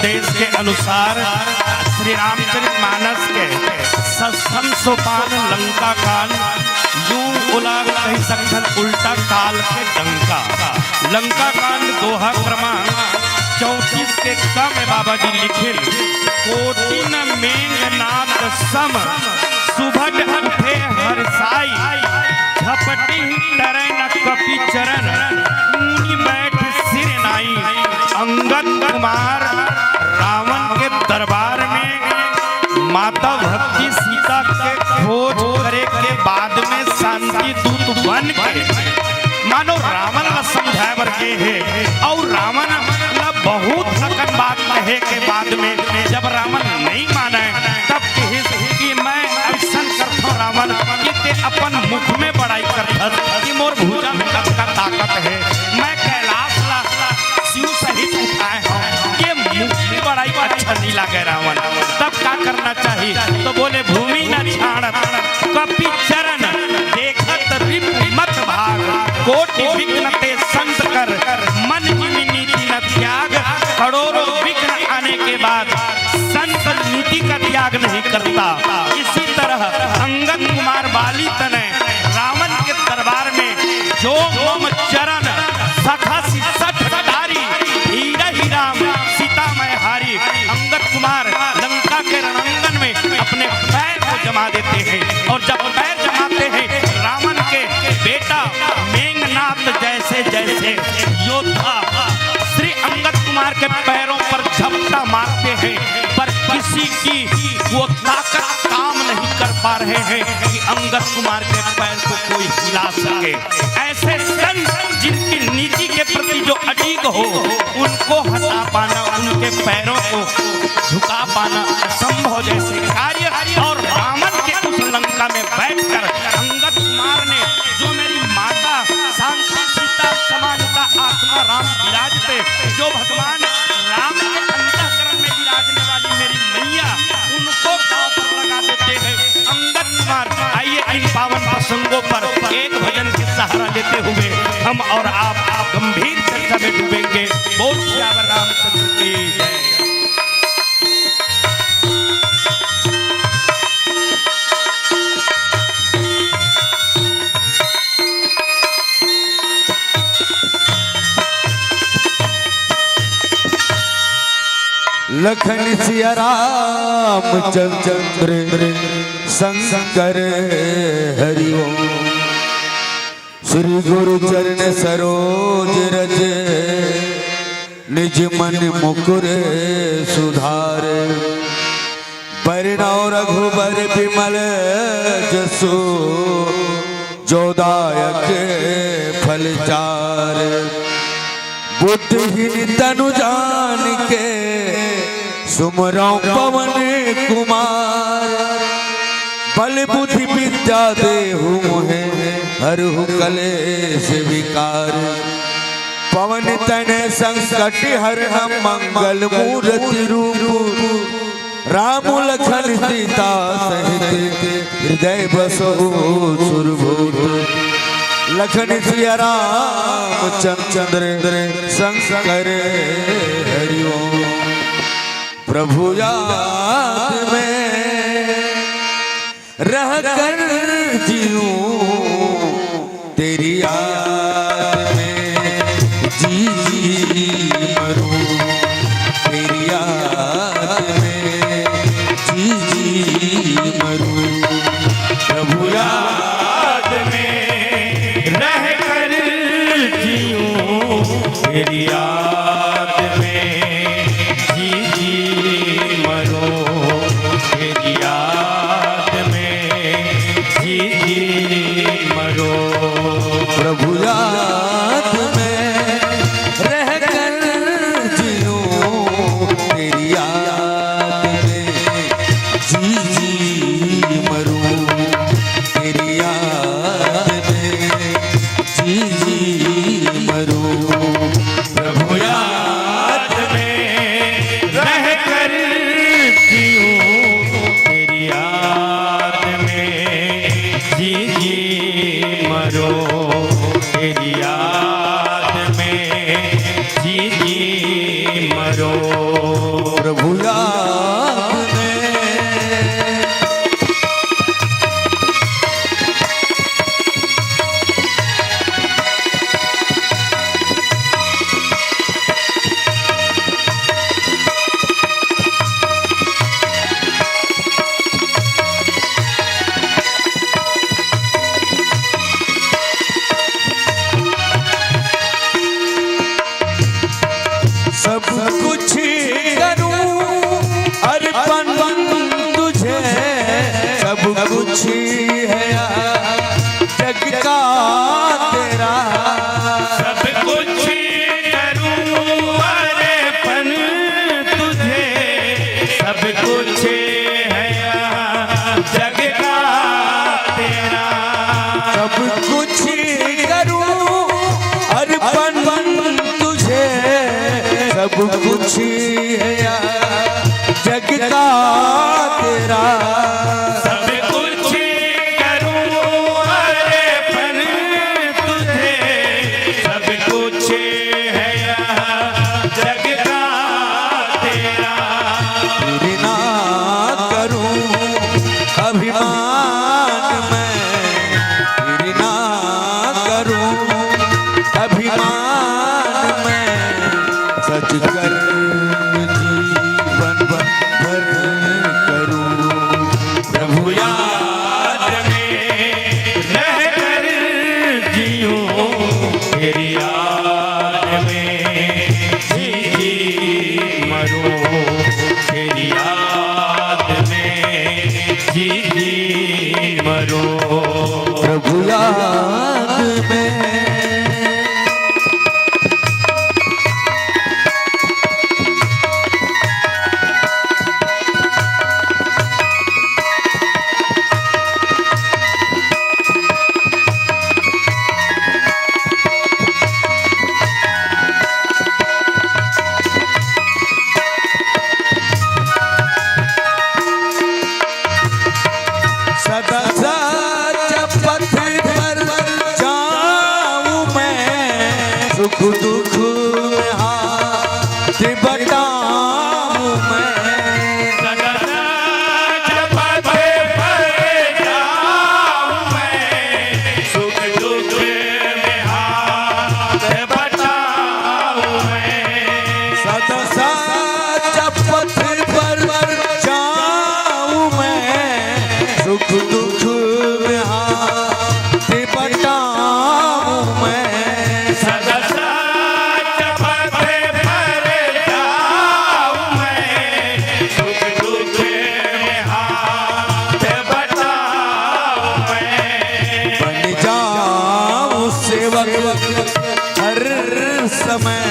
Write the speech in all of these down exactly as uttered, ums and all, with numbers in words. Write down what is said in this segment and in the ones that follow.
देश के अनुसार श्री रामचरित मानस के सस्तम सोपान लंका कांड, यूं ओला कहि सकथन उल्टा काल के डंका। लंका कांड दोहा क्रमांक चौंतीस के क में बाबा जी लिखिन, कोटिन मेघनाद सम सुभट उठे हर्षाई, झपटिहि टरै न कपि चरण, मुनि बैठ सिर नाई। अंगद कुमार रावण के दरबार में माता भक्ति सीता के खोज करे के बाद में शांति दूत बन के मानो रावण ला समझाए बर गे हे, अउ रावण ला बहुत अकन बात कहे के बाद में जब रावण नहीं माने, तब कहिस कि मैं अइसन करथंव रावण कि ते अपन मुख में बड़ाई करथस कि मोर भुजा में कतका ताकत हे, मैं कैलाश ला शिव सहित उठाए हंव, ये मुख में बड़ाई अच्छा नहीं लागे रावण। तब का करना चाहिए? तो बोले, भूमि न छाड़त कपि चरण, देखत रिपु मत भाग, कोटि विघ्न ते संत कर, मन जिमि नीति न त्याग। करोड़ों विघ्न आने के बाद संत नीति का त्याग नहीं करता। इसी तरह अंगद कुमार बाली तनय रावण के दरबार में, जो मम चरण सखसि सठ टारी, हीरहि राम सीता मैं हारी। अंगद कुमार लंका के रणांगन में अपने पैर को जमा देते हैं, और जब पैर जमाते हैं, रावण के बेटा मेघनाद जैसे जैसे योद्धा श्री अंगद कुमार के पैरों पर झपटा मारते हैं, पर किसी की वो ताकत काम नहीं कर पा रहे हैं कि अंगद कुमार के पैर को कोई हिला सके। ऐसे संत जिनकी नीति के प्रति जो अडिग हो, उनको हटा पाना, उनके पैरों को झुका पाना असंभव जैसे कार्य। और रावण के उस लंका में बैठकर अंगद कुमार ने जो मेरी माता शांति सीता समान का आत्मा राम विराजते, जो भगवान राम के अंतःकरण में विराजने वाली मेरी मैया, उनको दांव पर लगा देते हैं। अंगद कुमार, आइए इन पावन प्रसंगों पर एक भजन के सहारा लेते हुए हम और आप गंभीर चर्चा में डूबेंगे। बोल सियावर रामचंद्र की जय। लखन सिया राम चंद्र शंकर हरि ओम। श्री गुरु चरण सरोज रज निज मन मुकुर सुधार। बरनउँ रघुबर बिमल जसु जो दायक फल चार। बुद्धिहीन तनु जानिके सुमिरउँ पवन कुमार। बल बुद्धि विद्या देहु मोहे हरहु कलेस विकार। पवन तनय संकट हरन मंगल मूरति रूप। राम लखन सीता सहित हृदय बसहु सुरभूप। लखन सिया राम चंद्र शंकर हरि ओम। प्रभु याद में रहकर जीऊँ, तेरी याद में जी जी मरूँ, तेरी याद में जी जी मरूँ। प्रभु याद में रहकर जीऊँ, तेरी याद में जी जी मरूँ, तेरी याद में जी जी मरूँ। प्रभु याद में रहकर जीऊँ, तेरी याद में जी जी मरूँ, तेरी याद में जी जी मरूँ। प्रभु याद में रहकर जीऊँ, तेरी याद में जी जी मरूँ, तेरी याद में जी जी मरूँ। कुछ है यहाँ जग का तेरा। सब कुछ करूँ अर्पण तुझे, सब कुछ है यहाँ जग का तेरा। सब कुछ करूँ अर्पण तुझे, सब कुछ है यहाँ जग का तेरा। सब कुछ करूँ अर्पण तुझे, सब कुछ है यहाँ जग का तेरा। तेरी ना करूं अभिमान मैं, तेरी ना करूं अभिमान मैं, सच कर्म जीवन भर करूं। प्रभु याद में रह कर जीऊं, तेरी याद में जी जी मरूं, तेरी याद में जी जी मरूं। प्रभु याद में। सदा सच पथ पर जाऊं मैं, सुख दुख में हाथ बटाऊं मैं। सदा सच पथ पर जाऊं मैं, सुख दुख में हाथ बटाऊं मैं। सदा सच पथ पर जाऊं मैं, सुख दुख में हाथ बटाऊं मैं। सदा सच पथ पर जाऊं मैं, सुख दुख में हाथ बटाऊं मैं। बन जाऊं सेवक हर समय,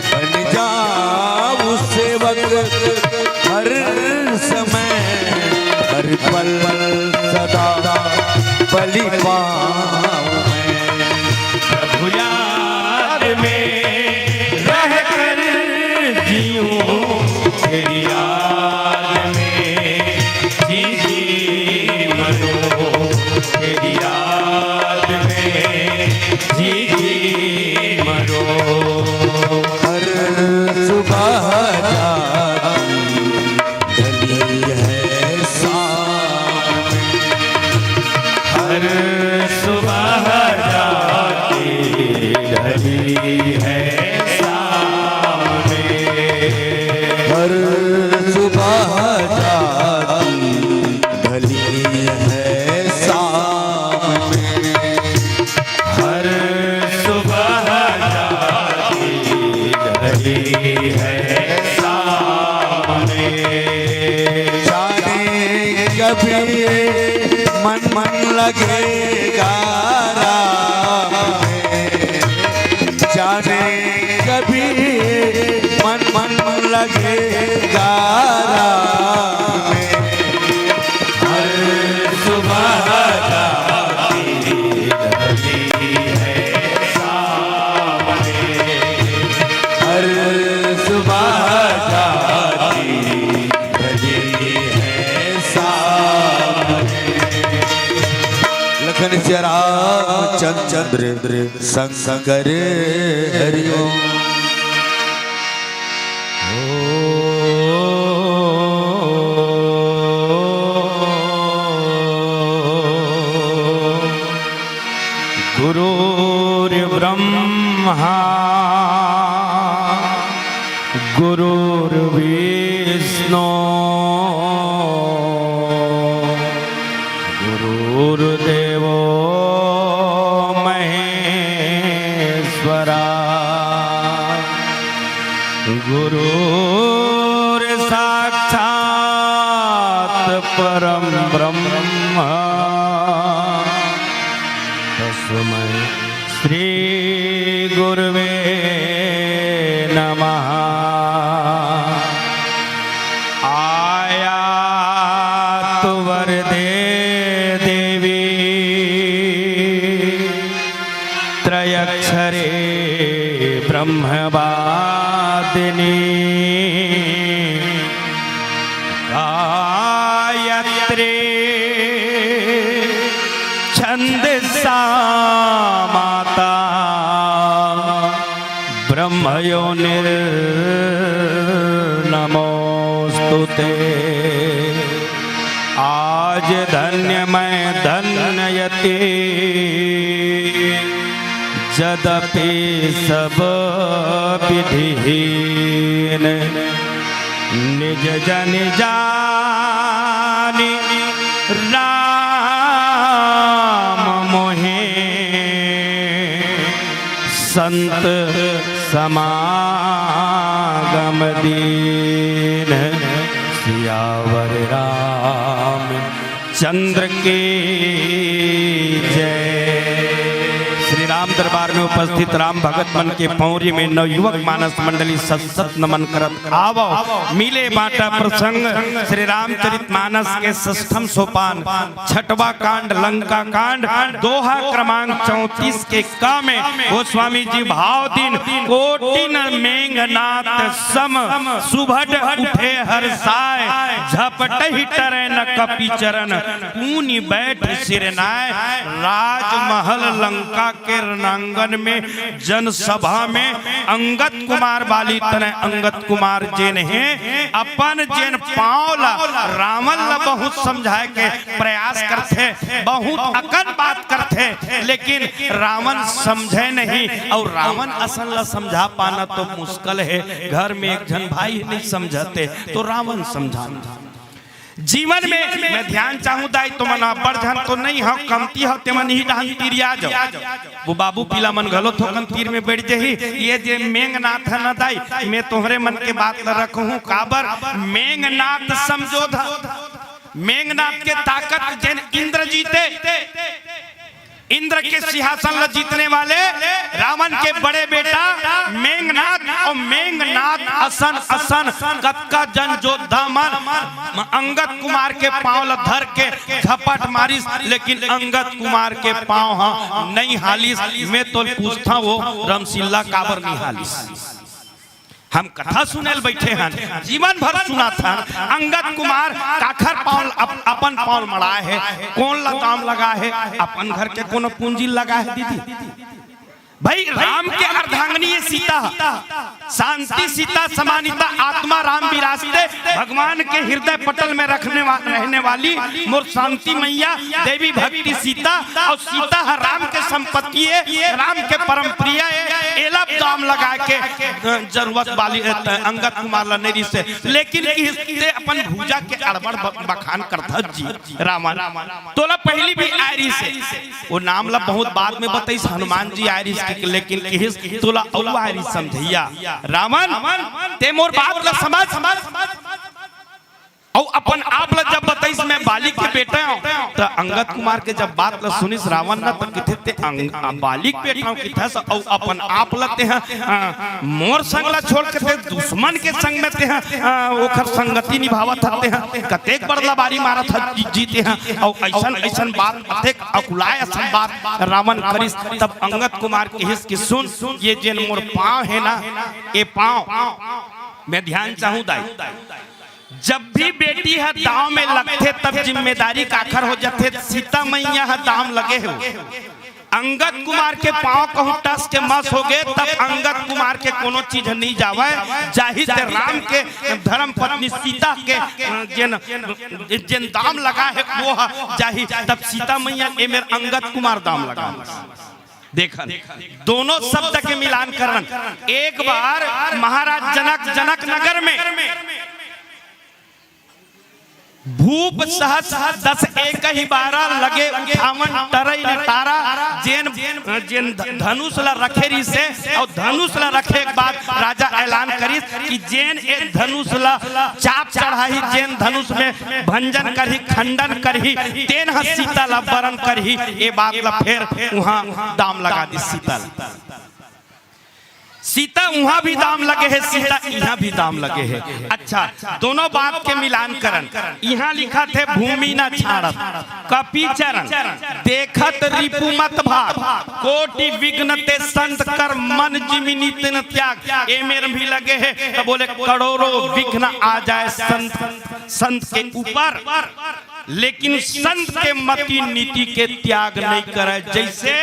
बन जाऊं सेवक हर समय, हर पल सदा बलि पाऊं मैं। प्रभु याद में रह कर जीऊं, तेरी याद में जी जी मरूं, तेरी याद में जी जी मरूं। हर सुबह जाती ढली है शाम, हर सुबह जाती ढली है शाम में। हर सुबह जाती ढली है शाम में। हर सुबह जाती ढली है शाम में। जाने कभी मन मन लगेगा राम में, जाने कभी मन मन लगेगा राम में। हर सुबह जाती ढली है शाम में, हर सुबह जाती ढली है शाम में। लखन सिया राम चंद्र शंकर हरि ओम। गुरुर्ब्रह्मा गुरुर्विष्णु गुरुर्देवो महेश्वरा। गुरुर्साक्षात् परं ब्रह्म होते। आज धन्य मैं धन्य यति, जदपि सब विधिहीन। निज जन जानि राम मोहे, संत समागम दीन। सियावर रामचंद्र की जय। श्री राम दरबार में उपस्थित राम भगत मन के पौरी में नवयुवक मानस मंडली सत सत नमन करत आवो। मिले बांटा प्रसंग श्री रामचरित मानस के षष्ठम सोपान, छठवा कांड लंका कांड, दोहा क्रमांक चौंतीस के क में गोस्वामी जी भाव दीन, कोटिन मेघनाद सम सुभट उठे हर्षाय, झपटहि टरै न कपि चरण, पूनि बैठ सिर नाय। राजमहल लंका के रणांगन में, जनसभा में अंगद कुमार बाली तने अंगद कुमार जेन हे, अपन जेन पांव ला रावण ला बहुत समझाए के प्रयास करथे, बहुत अकन बात करथे, लेकिन रावण समझे नहीं। और रावण असन ला समझा पाना तो मुश्किल है, घर में एक झन भाई नहीं समझते तो रावण समझाना। जीवन में मैं ध्यान चाहूं दाई, तो मन अब्बड़ झन तो नहीं हो, कमती हो, ते मन ही डहन तिरिया जाओ। वो बाबू पीला मन घलो थोकन तीर में बैठ जही। ये जे मेघनाथ है ना दाई, मैं तोहरे मन के बात ल रखूं, काबर मेघनाथ समझो धा। मेघनाथ के ताकत जेन इंद्र जीते, इंद्र के सिंहासन ल जीतने वाले रावण के बड़े बेटा मेघनाथ, और मेघनाथ असन असन कतका जन योद्धा मन अंगद कुमार के पांव ल धर के झपट मारिस, लेकिन अंगद कुमार के पांव ह नहीं हालिस। मैं तो पूछता वो रमसिल्ला काबर नहीं हालिस? हम कथा सुने ल बैठे हन, जीवन भर सुनत हन। अंगद कुमार काखर पांव ल-, अप-, अपन पांव ल मड़ाए हे, कोन ला दाम लगाए हे? अपन घर के कोनो पूंजी ल लगाए हे दीदी। भाई, राम के अर्धांगिनी ये सीता, शांति सीता समानिता आत्मा राम विराजते, भगवान के हृदय पटल में रखने वा-, रहने वाली मोर शांति मैया देवी भक्ति सीता, और सीता ह राम के संपत्ति है, राम के परम प्रिय है। एला दाम लगा के, अ, जरूरत वाली, अ, अंगद कुमार ला नहीं रिसे, लेकिन किहिस ते अपन भुजा के अड़बड़ ब-, बखान करथस जी रावण। तोला पहली भी आय रिसे, वो नाम ला बहुत बाद में बताइस, हनुमान जी आय रिस के, लेकिन किहिस तोला अउ आय रिस समझइया रावण, ते मोर बात ला समझ। अउ अपन आप ल जब बताइस, मैं बाली के बेटा हूं, त अंगद कुमार के जब बात ल सुनिस रावण न, त किथे ते अंग-, आ, बाली के बेटा हूं किथस, अउ अपन आप ल तेह, आ, मोर संग ल छोड़ के ते दुश्मन के संग में तेह, आ, ओखर संगति निभावत हस तेह, कतेक बड़ लबारी मारत हस जी, जी तेह, अउ अइसन, अइसन बात, अतेक अकुलाय असन बात रावण करिस, तब अंगद कुमार किहिस कि सुन, ये जेन मोर पांव हे ना, ये पांव, मैं ध्यान चाहूं दाई, जब भी बेटी ह दांव में लगथे, तब जिम्मेदारी काखर हो जाथे? सीता मैया ह दांव लगे हो। अंगद कुमार के पांव कहूं टस के मस हो गे, तब अंगद कुमार के कोनो चीज नहीं जावय। जाही ते राम के धर्म पत्नी सीता के, अ, जेन, जेन दांव लगा हे, वो ह जाही। तब सीता मैया ए मेर अंगद कुमार दांव लगा। देखन, दोनों शब्द के मिलान करन। एक बार महाराज जनक, जनक नगर में भूप सहस दस एकहि बारा, लगे उठावन टरइ न टारा। जेन, जेन ध-, धनुष ला रखे रिसे, अउ धनुष ला रखे के बाद राजा ऐलान करिस कि जेन ए धनुष ला चाप चढ़ाही, जेन धनुष में भंजन करही, खंडन करही, तेन ह सीता ला बरन करही। ए बात ला फेर उहां दांव लगा दिस सीता ला। सीता उहां भी दांव लगे हे, सीता इहां भी दांव लगे हे। अच्छा, दोनों बात के मिलान करन। इहां लिखत हे भूमि न छाड़त कपि चरण, देखत रिपु मत भाग, कोटि विघ्न ते संत कर मन जिमि नित न त्याग। ए मेर भी लगे हे, त बोले करोड़ों विघ्न आ जाए संत, संत के ऊपर। लेकिन संत के मति नीति के त्याग नहीं करे। जैसे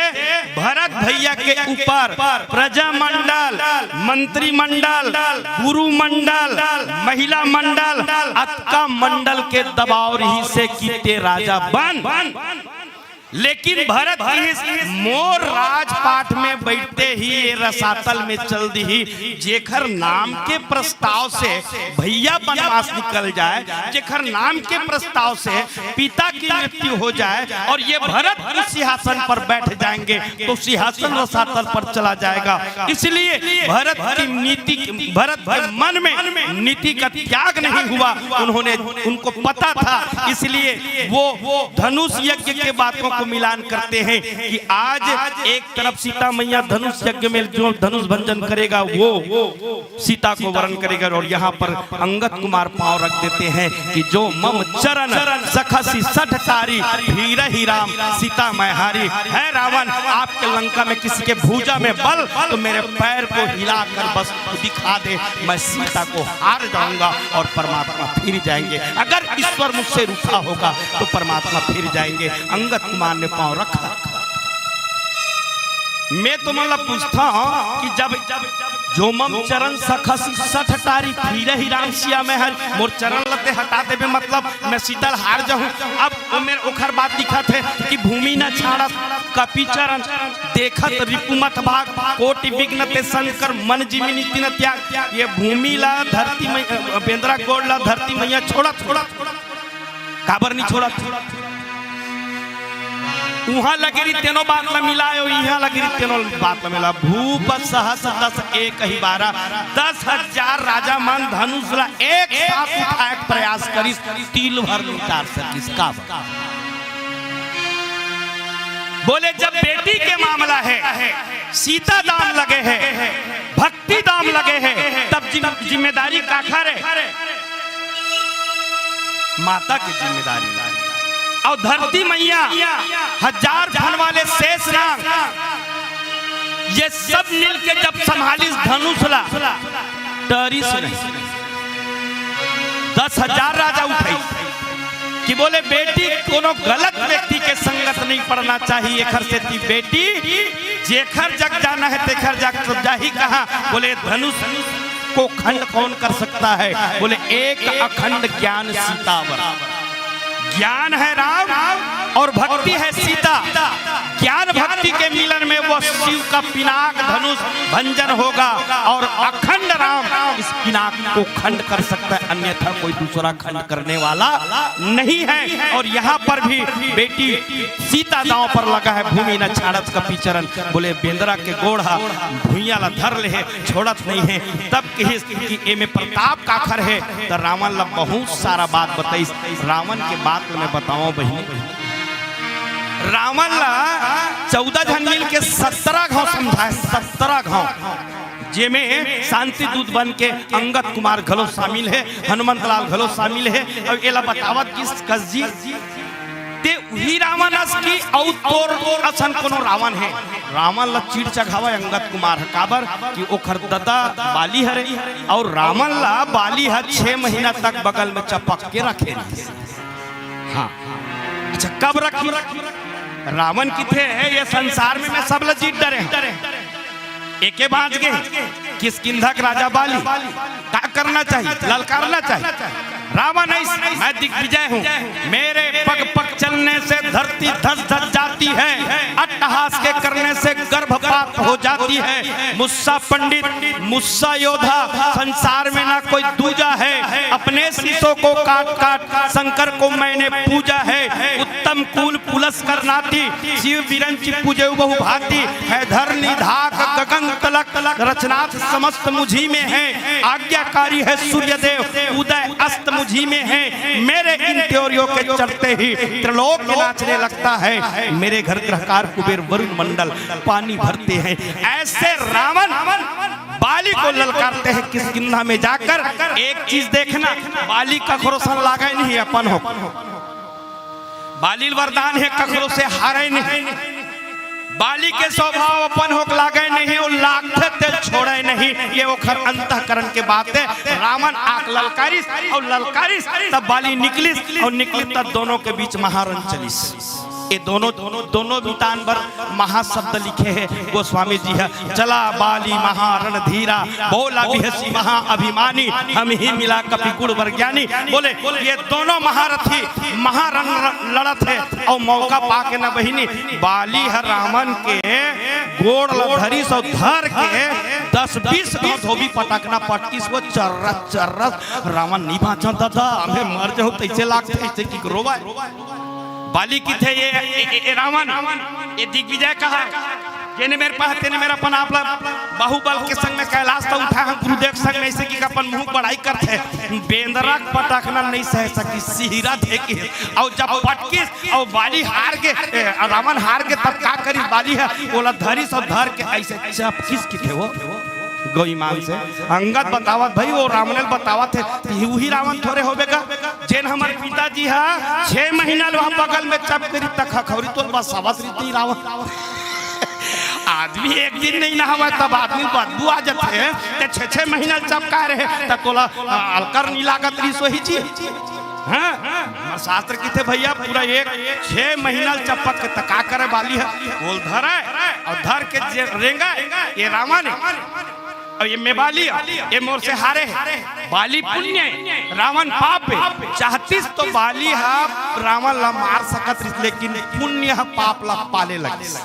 भरत भैया के ऊपर प्रजा मंडल, मंत्रिमंडल, गुरु मंडल, महिला मंडल, अतका मंडल के दबाव रहिसे कि ते राजा बन। लेकिन भरत कहिस, मोर राजपाट में बैठते ही ये रसातल में चल दिही। जेखर नाम के प्रस्ताव से भैया बनवास निकल जाए, जेखर नाम के प्रस्ताव से पिता की मृत्यु हो जाए और ये भरत उस सिंहासन पर बैठ जाएंगे, तो सिंहासन रसातल पर चला जाएगा। इसलिए भरत की नीति, भरत के मन में नीति का त्याग नहीं हुआ। उन्होंने, उनको पता था, इसलिए वो धनुष यज्ञ के बातों को मिलान करते हैं कि आज एक तरफ सीता मैया धनुष यज्ञ में जो धनुष भंजन करेगा, वो सीता को वरण करेगा। और यहाँ पर अंगद कुमार पांव रख देते हैं कि जो मम चरण सखसी सठ टारी, फिरहि राम सीता मैं हारी। है रावण, आपके लंका में किसी के भुजा में बल, तो मेरे पैर को हिलाकर बस दिखा दे, मैं सीता को हार जाऊंगा और परमात्मा फिर जाएंगे। अगर ईश्वर मुझसे रूठा होगा तो परमात्मा फिर जाएंगे। अंगद कुमार ने पांव रखा। मैं तुमन ला पूछता हूँ कि जब, जब जो मम चरण सखसी सठ टारी, फिरहि राम सीता मैं हारी, मोर चरण ला ते हटा देबे, मतलब मैं सीता ला हार जाहूँ। अब ओमेर ओखर बात दिखत हे कि भूमि न छाड़त कपि चरण, देखत रिपु मत भाग, कोटि विघ्न ते संकर, मन जिमि नीति न त्याग। ये भूमि ला धरती मै-, बेंदरा गोड़ ला धरती मैया छोड़त, छोड़त, काबर नहीं छोड़त? उहाँ लगे रही तेनो बात ला मिलायो, इहाँ लगे रही तेनो बात ला मिला। भूप सहस दस एक ही बारह, दस हजार राजा मन धनुष ला एक साथ उठाए के प्रयास करिस, तिल भर नहीं टार सकिस। काबर? बोले, जब बेटी के मामला है, सीता दाम लगे है, भक्ति दाम लगे है, तब जिम-, जिम्मेदारी काखर है? माता के जिम्मेदारी। और धरती मैया, हजार फन वाले शेष नाग, ये सब मिलके जब संभालिस धनुष ला, डरिस नहीं। दस हजार राजा उठाइस कि बोले, बेटी कोनो गलत व्यक्ति के संगत नहीं पड़ना चाहिए। एखर सेती बेटी जेखर जग जाना है, तेखर जग तो जाही कहाँ? बोले, धनुष को खंड कौन कर सकता है? बोले, एक अखंड ज्ञान सीतावर। ज्ञान है राम और भक्ति है सीता। ज्ञान भक्ति के मिलन में वो शिव का पिनाक धनुष भंजन होगा और अखंड राम इस पिनाक को खंड कर सकता है, अन्यथा कोई दूसरा खंड करने वाला नहीं है। और यहाँ पर भी बेटी सीता दांव पर लगा है, भूमि न छाड़त कपि चरण। बोले, बेंदरा के गोड़ हा भुइयां ला धर ले है, छोड़त नहीं है। तब कहिस कि एमे प्रताप काखर है, त रावण ला बहुत सारा बात बताइस। रावण के बात ल मैं बतावं बहिनी। रावण ला चौदह झन मिल के सत्रह घाव समझाए, सत्रह घाव, जेमे शांति दूत बन के अंगद कुमार घलो शामिल है, हनुमंत लाल घलो शामिल है। अउ एला बतावत गिस कस जी, ते उही रावण अस कि अउ तोर असन कोनो रावण है? रावण ला चीड़ चघावय अंगद कुमार ह, काबर कि ओखर ददा बाली हरे, अउ रावण ला बाली ह छह महीना तक बगल में चपक के रखे रहिस। हाँ, अच्छा, कब रखी? रावण किथे है, ये संसार में मैं सब ला जीत डरे हूँ। एके बाँच गे, किष्किंधा के राजा बाली। का करना चाहिए? ललकारना चाहिए। रावण ऐस, मैं दिग्विजय हूँ, मेरे पग पग चलने से धरती धस धस जाती है, अट्टहास के करने से गर्भपात हो जाती है। मुस्सा पंडित, मुस्सा योद्धा, संसार में ना कोई दूजा है। अपने शिष्यों को काट काट शंकर को मैंने पूजा है। उत्तम कुल पुलस्कर नाती, शिव बिरंचि पूजे बहु भांति। है धरणी धाक गगन तलक, रचनाथ समस्त मुझी में है। आज्ञाकारी है सूर्यदेव, उदय अस्त मुझी में है। मेरे इन त्योरियों के चढ़ते ही त्रिलोक नाचने लगता है। मेरे घर गृहकार कुबेर वरुण मंडल पानी भरते हैं। ऐसे रावण बाली को ललकारते हैं किष्किंधा में जाकर। एक चीज देखना, बाली कखरो सन लागे नहीं, अपन हो। बाली ल वरदान है, कखरो से हारे नहीं। बाली के स्वभाव अपन होक लागे नहीं, अउ लागथे ते छोड़े नहीं, ये ओखर अंतःकरण के बात हे। रावण आके ललकारिस अउ ललकारिस, तब बाली निकलिस अउ निकलिस, तब दोनों के बीच महारण चलिस। ये दोनों, दोनों मितान बर महाशब्द लिखे हे गोस्वामी जी ह। चला बाली महारण धीरा, बोला बिहसी महाअभिमानी, हमहीं मिला कपि गुण बर ज्ञानी। बोले ये दोनों महारथी महारण लड़त हे अउ मौका पाके न बहिनी, बाली ह रावण के गोड़ ल धरिस अउ धर के दस बीस घांव धोबी पटकना पटकिस, वो चर्रस चर्रस। रावण नहीं बांचत दादा, मैं मर जाहूं तइसे लागथे, अइसे कि रोवय। बाली किथे ये, ए, ए, ए रावण, ये दिग्विजय कहा, जेने मेर पास तेने मेर अपन आप ला बाहुबल के संग में कैलाश तक उठाय हंव गुरुदेव संग में, अइसे कि अपन मुंह बड़ाई करथे। बेंदरा के पटकना नहीं सह सकिस, सिहिरा दे के। अउ जब पटकिस अउ बाली हार गे, ए, रावण हार गे, तब का करिस बाली ह? ओला धरिस अउ धर के अइसे चपकिस किथे वो। गो ईमान से अंगद बतावत, भाई वो रावण ल बतावत हे, कि उही रावण थोरे होबे का, जेन हमर पिताजी ह छह महीना ले वहां बगल में चप करी त खखौरी तोर बसावत रहिथे रावण। आदमी एक दिन नहीं नहावय तब आदमी बदबू आ जाथे, ते छह छह महीना ले चपकाय रहे त तोला, अ, अलकर नहीं लागत रहिस वही चीज। हाँ, हमर शास्त्र किथे भैया, पूरा एक छह महीना ले चपक के त का करे बाली ह, ओला धरय अउ धर के जे रेंगय, ये रावण हे। अउ ये मैं बाली, ये मोर से हारे हे। बाली पुण्य हे, रावण पाप हे। चाहतिस तो बाली ह रावण ला मार सकत रहिस, लेकिन पुण्य ह पाप ला पाले लगिस।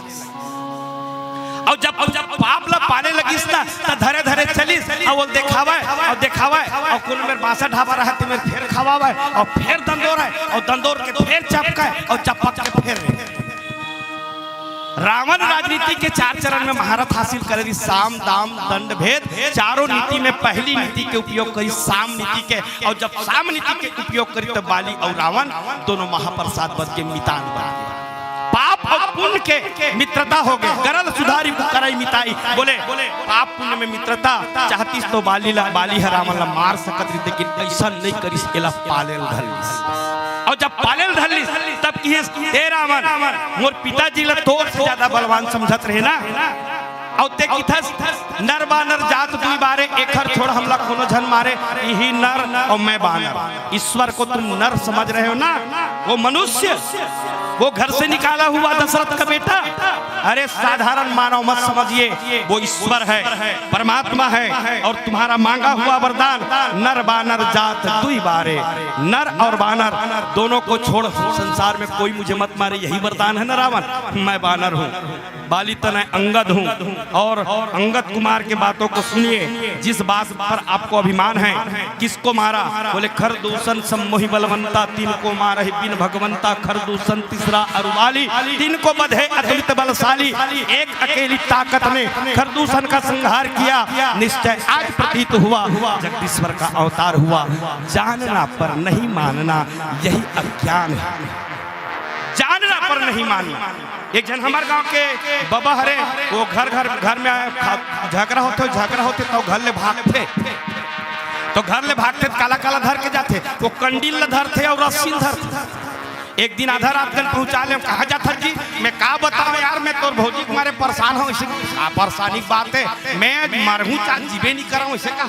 अउ जब, अउ जब पाप ला पाले लगिस ना, त धरे धरे चलिस, अउ वो देखावय, अउ देखावय, अउ कोनो मेर बांसा ढाबा रहय, ते मेर फेर खवावय, अउ फेर दंदोरय, अउ दंदोर के फेर चपकय, अउ चपक के फेर रे। रावण राजनीति के चार चरण में महारथ हासिल करे रहिस, साम, दाम, दंड, भेद। चारों नीति में पहली नीति के उपयोग करिस, साम नीति के। अउ जब साम नीति के उपयोग करिस, त बाली अउ रावण दोनों महाप्रसाद बन के मितान बन गे। पाप अउ पुण्य के मित्रता होगे, गरल सुधारी करइ मिताई। बोले, पाप पुण्य में मित्रता चाहतिस तो बाली ला, बाली ह रावण ला मार सकत रहिस, लेकिन अइसन नहीं करिस, एला पाले ल धर लिस। अउ जब पाले ल धर लिस, तब किहिस, "हे रावण, मोर पिताजी ला तोर से ज्यादा बलवान समझत रहे ना।" अउ ते किथस, "नर बानर जात दुई बारे, एखर छोड़ हमला कोनो झन मारे।" इही नर अउ मैं बानर। ईश्वर को तुम नर समझ रहे हो ना, वो मनुष्य, वो घर से निकाला हुआ दशरथ का बेटा, अरे साधारण मानव मत समझिए, वो ईश्वर है, परमात्मा है, और तुम्हारा मांगा हुआ वरदान, नर बानर जात दुई बारे, नर और बानर दोनों को छोड़ संसार में कोई मुझे मत मारे, यही वरदान है ना रावण, मैं बानर हूँ। बाली तनय अंगद हूँ, और अंगद कुमार के बातों को सुनिए, जिस बात पर आपको अभिमान है। किसको मारा? बोले, "खरदूषण सम्मोहि बलवंता, तीन को मारहि बिन भगवंता।" खरदूषण तीसरा अरु बाली, तीन को बधे अतुलित बलशाली। एक अकेली ताकत ने खरदूषण का संहार किया। निश्चय आज प्रतीत हुआ, जगदीश्वर का अवतार हुआ। जानना पर नहीं मानना, यही अज्ञान है। जानना पर नहीं मानना। एक झन हमर गांव के बबा हरे, वो घर, घर, घर में आए, खा-, झगरा होथे, झगरा होथे, तो घर ले भागथे। तो घर ले भागथे, त काला, काला धर के जाथे, वो कंडील ल धरथे अउ रस्सी ल धरथे। एक दिन आधा रात कन पहुंचा ले, "कहाँ जाथस जी?" "मैं का बतावं यार, मैं तोर भौजी के मारे परेशान हंव।" "अइसे का परेशानी के बात हे?" "मैं मरहूं, चाहे जीबे नहीं करंव।" "अइसे का?"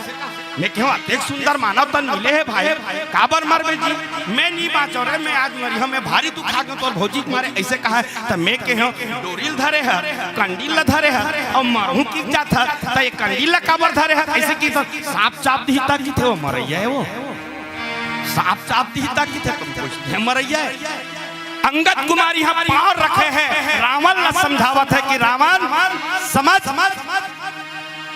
मैं कहेंव, "अतेक सुंदर मानव तन मिले हे भाई, काबर मरबे जी?" "मैं नी बांचंव रे, मैं आज मरिहंव, मैं भारी दुखा गेंव तोर भौजी के मारे," अइसे कहा। त मैं कहेंव, "डोरी ल धरे हस, कंडील ल धरे हस, अउ मरहूं कहि के जाथस, त ये कंडील ल काबर धरे हस?" अइसे कहिथंव, "सांप चाब दिही त," कहिथे, "वो मरइया हे वो, सांप चाब दिही त," कहिथे, "तुम कुछ नहीं, मरइया हे।" अंगद कुमार इहां पांव रखे हे, रावण ल समझावत हे कि रावण समझ,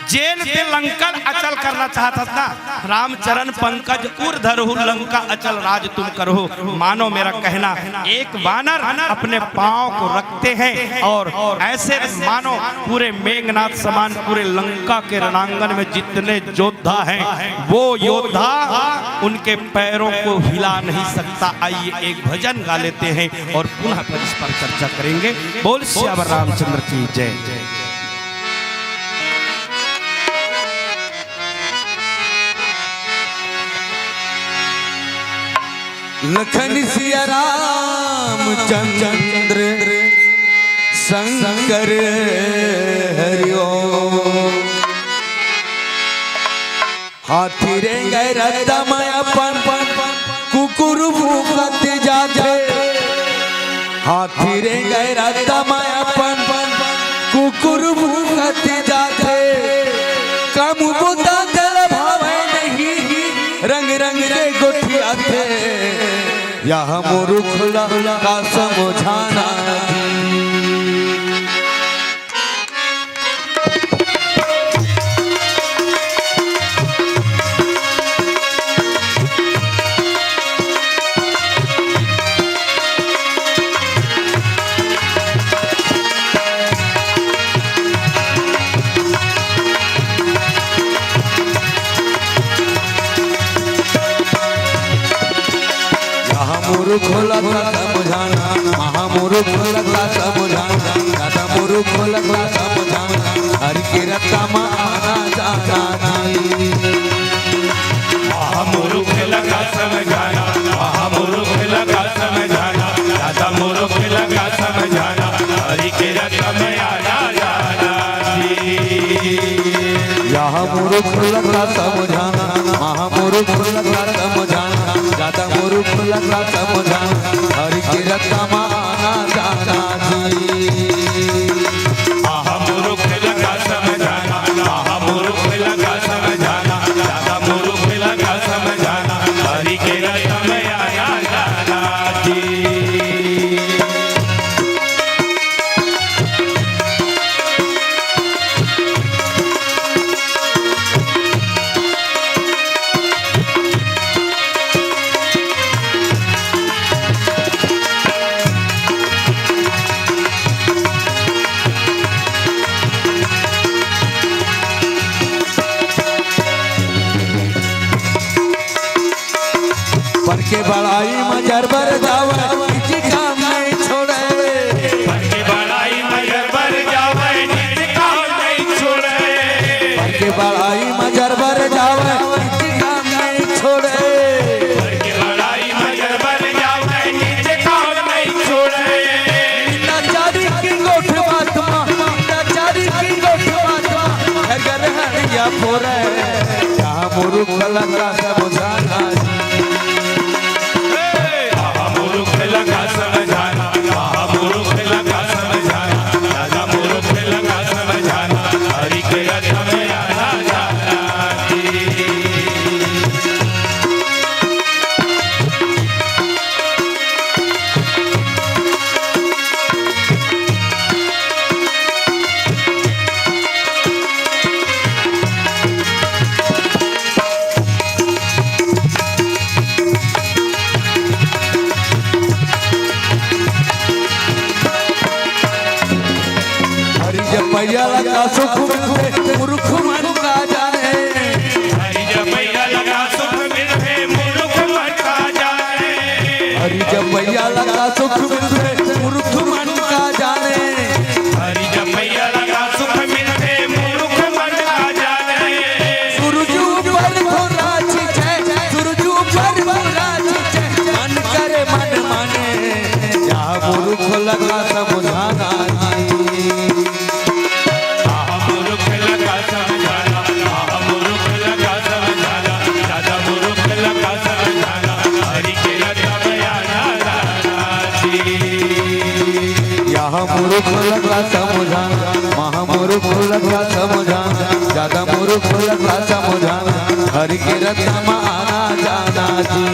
जेन ते लंका ल अचल करना चाहत हस ना, रामचरण पंकज उर धरहु लंका अचल राज तुम करहु। मानो मेरा कहना, एक वानर अपने पांव को रखते हैं और ऐसे मानो पूरे मेघनाथ समान पूरे लंका के रणांगन में जितने योद्धा हैं, वो योद्धा उनके पैरों को हिला नहीं सकता। आइए, एक भजन गा लेते हैं और पुनः फिर इस पर चर्चा करेंगे। बोल सियावर रामचंद्र की जय। लखन सिया रामचंद्र शंकर हरि ओम। हाथी रेंगे रद्दा म अपन कुकुर भूकत जाथे। हाथी रेंगे रद्दा म अपन कुकुर भूकत जाथे। काम बुता चल भावे नहीं, रंग रंग के गोठियाथे। यह मुरुख ला का समझाना। महामुरुख लगा समझाना, महामुरुख लगा समझाना, ज्यादा मुरुख लगा समझाना, हरि के रद्दा म आना जाना जी। महामुरुख लगा समझाना, महामुरुख लगा समझाना, ज्यादा मुरुख लगा समझाना, हरि के रद्दा म आना जाना जी। यह मुरुख लगा समझाना, महामुरुख लगा समझाना, ज्यादा मुरुख लगा समझाना, हरि के रद्दा म आना जाना जी। महामुरुख लगा समझाना, महामुरुख लगा समझाना, ज्यादा मुरुख लगा समझाना, हरि के रद्दा म आना जाना जी। पर के बड़ाई म जरबर जावय, निजी काम नहीं छोड़े। पर के बड़ाई म जरबर जावय, निजी काम नहीं छोड़े। पर के बड़ाई म जरबर जावय, निजी काम नहीं छोड़े। पर के बड़ाई म जरबर जावय, निजी काम नहीं छोड़े। निंदाचारी की गोठ बात म, निंदाचारी की गोठ बात म, घर घर हड़िया फोरे। यह मुरुख लगा समझाना जी। महामुरुख लगा समझाना, महामुरुख लगा समझाना, ज्यादा मुरुख लगा समझाना, हरि के रद्दा म आना जाना जी। हरि जपइया ला का सुख मिलथे, मुरुख मन का जाने। हरि जपइया ला का सुख मिलथे, मुरुख मन का जाने। हरि जपइया ला का सुख मिलथे, मुरुख मन का जाने। हरि जपइया ला का सुख मिलथे, मुरुख मन का जाने। सूरज ऊपर भोरा छिछे, सूरज ऊपर भोरा छिछे, मन करे मन माने, यह मुरुख लगा समझाना जी। महामुरुख लगा समझाना, महामुरुख लगा समझाना, ज्यादा मुरुख लगा समझाना, हरि के रद्दा म आना जाना जी। यह मुरुख लगा समझाना, महामुरुख लगा समझाना, ज्यादा मुरुख लगा समझाना, हरि के रद्दा म आना जाना जी।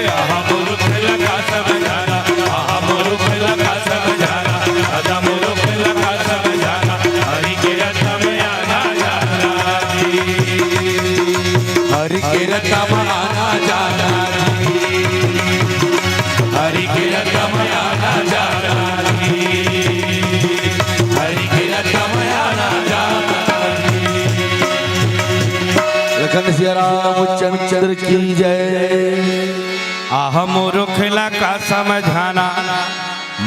महामुरुख लगा समझाना, महामुरुख लगा समझाना, ज्यादा मुरुख लगा समझाना, हरि के रद्दा म आना जाना जी। हरि के रद्दा म आना जाना जी। हरि के रद्दा म आना जाना जी। हरि के रद्दा म आना जाना जी। लखन सिया राम चंद्र की जय। आह मुरुख ला का समझाना,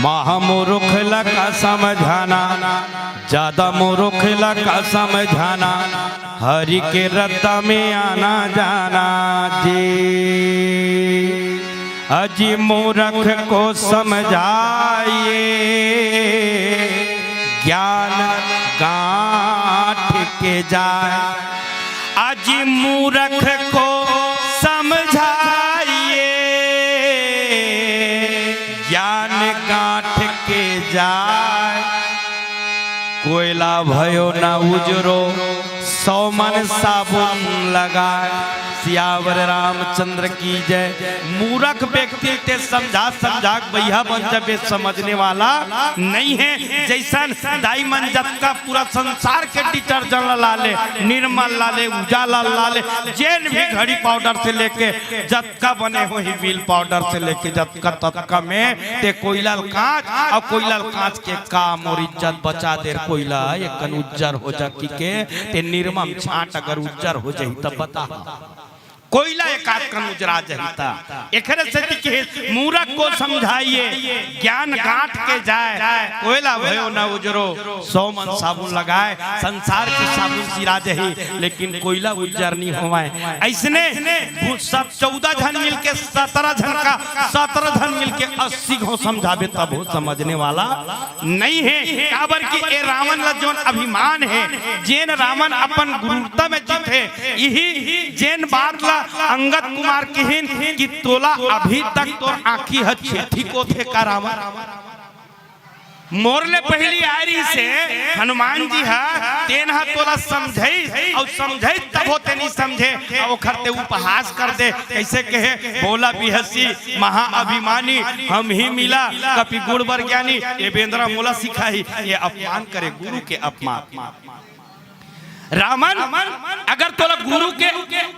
महामुरुख ला का समझाना, ज्यादा मुरुख ला का समझाना, हरि के रद्दा म आना जाना जी। अजी मूरख को समझाइए, ज्ञान गांठ के जाए। अजी मूरख को समझाइए, ज्ञान गांठ के जाए। कोयला भयो न उजरो, सौ मन साबुन लगाए। सियावर रामचंद्र की जय। मूरख व्यक्ति ते समझा समझा के बइहा बन जबे, समझने वाला नहीं है। जैसन दाई मन जतका पूरा संसार के डिटर्जेंट ला ले, निर्मल ला ले, उजाला ला ले, जेन भी घड़ी पाउडर से लेके जतका बने होही, व्हील पाउडर से लेके जतका ततका में ते कोइला ल कांच, अउ कोइला ल कांच के का मोर इज्जत बचा दे रे कोइला, एकन उज्जर हो जा कि के, ते निरमा म छांट अगर उज्जर हो जाही त बता। कोइला एकाध कन उजरा जही त। एकरे सेती कहे, मूरख को समझाइए, ज्ञान गांठ के जाए। कोयला भयो न उजरो, सौ मन साबुन लगाए। संसार के साबुन सिरा जही, लेकिन कोयला उज्जर नहीं होवय। अइसने भू-, सब चौदह झन मिलके सतरह झन का, सतरह झन मिलके अस्सी घो समझाबे, तब हो समझने वाला नहीं है। काबर कि ए रावण ला जोन अभिमान है, जेन रावण अपन गुरुरता में जीत है, इही जेन बात ला अंगद कुमार किहिन कि तोला अभी तक तोर आँखी ह ठीक होथे का रावण? मोर ले पहिली आय रहिस हे हनुमान जी ह, तेन ह तोला समझाइस अउ समझाइस तभो ते नइ समझे, अउ ओखर ते उपहास कर दे। कइसे कहे, बोला बिहसी महाअभिमानी, हम ही मिला कपि गुण बर ज्ञानी। ये बेंदरा मोला सिखाही, ये अपमान करे, गुरु के अपमान। रावण, अगर तोला गुरु के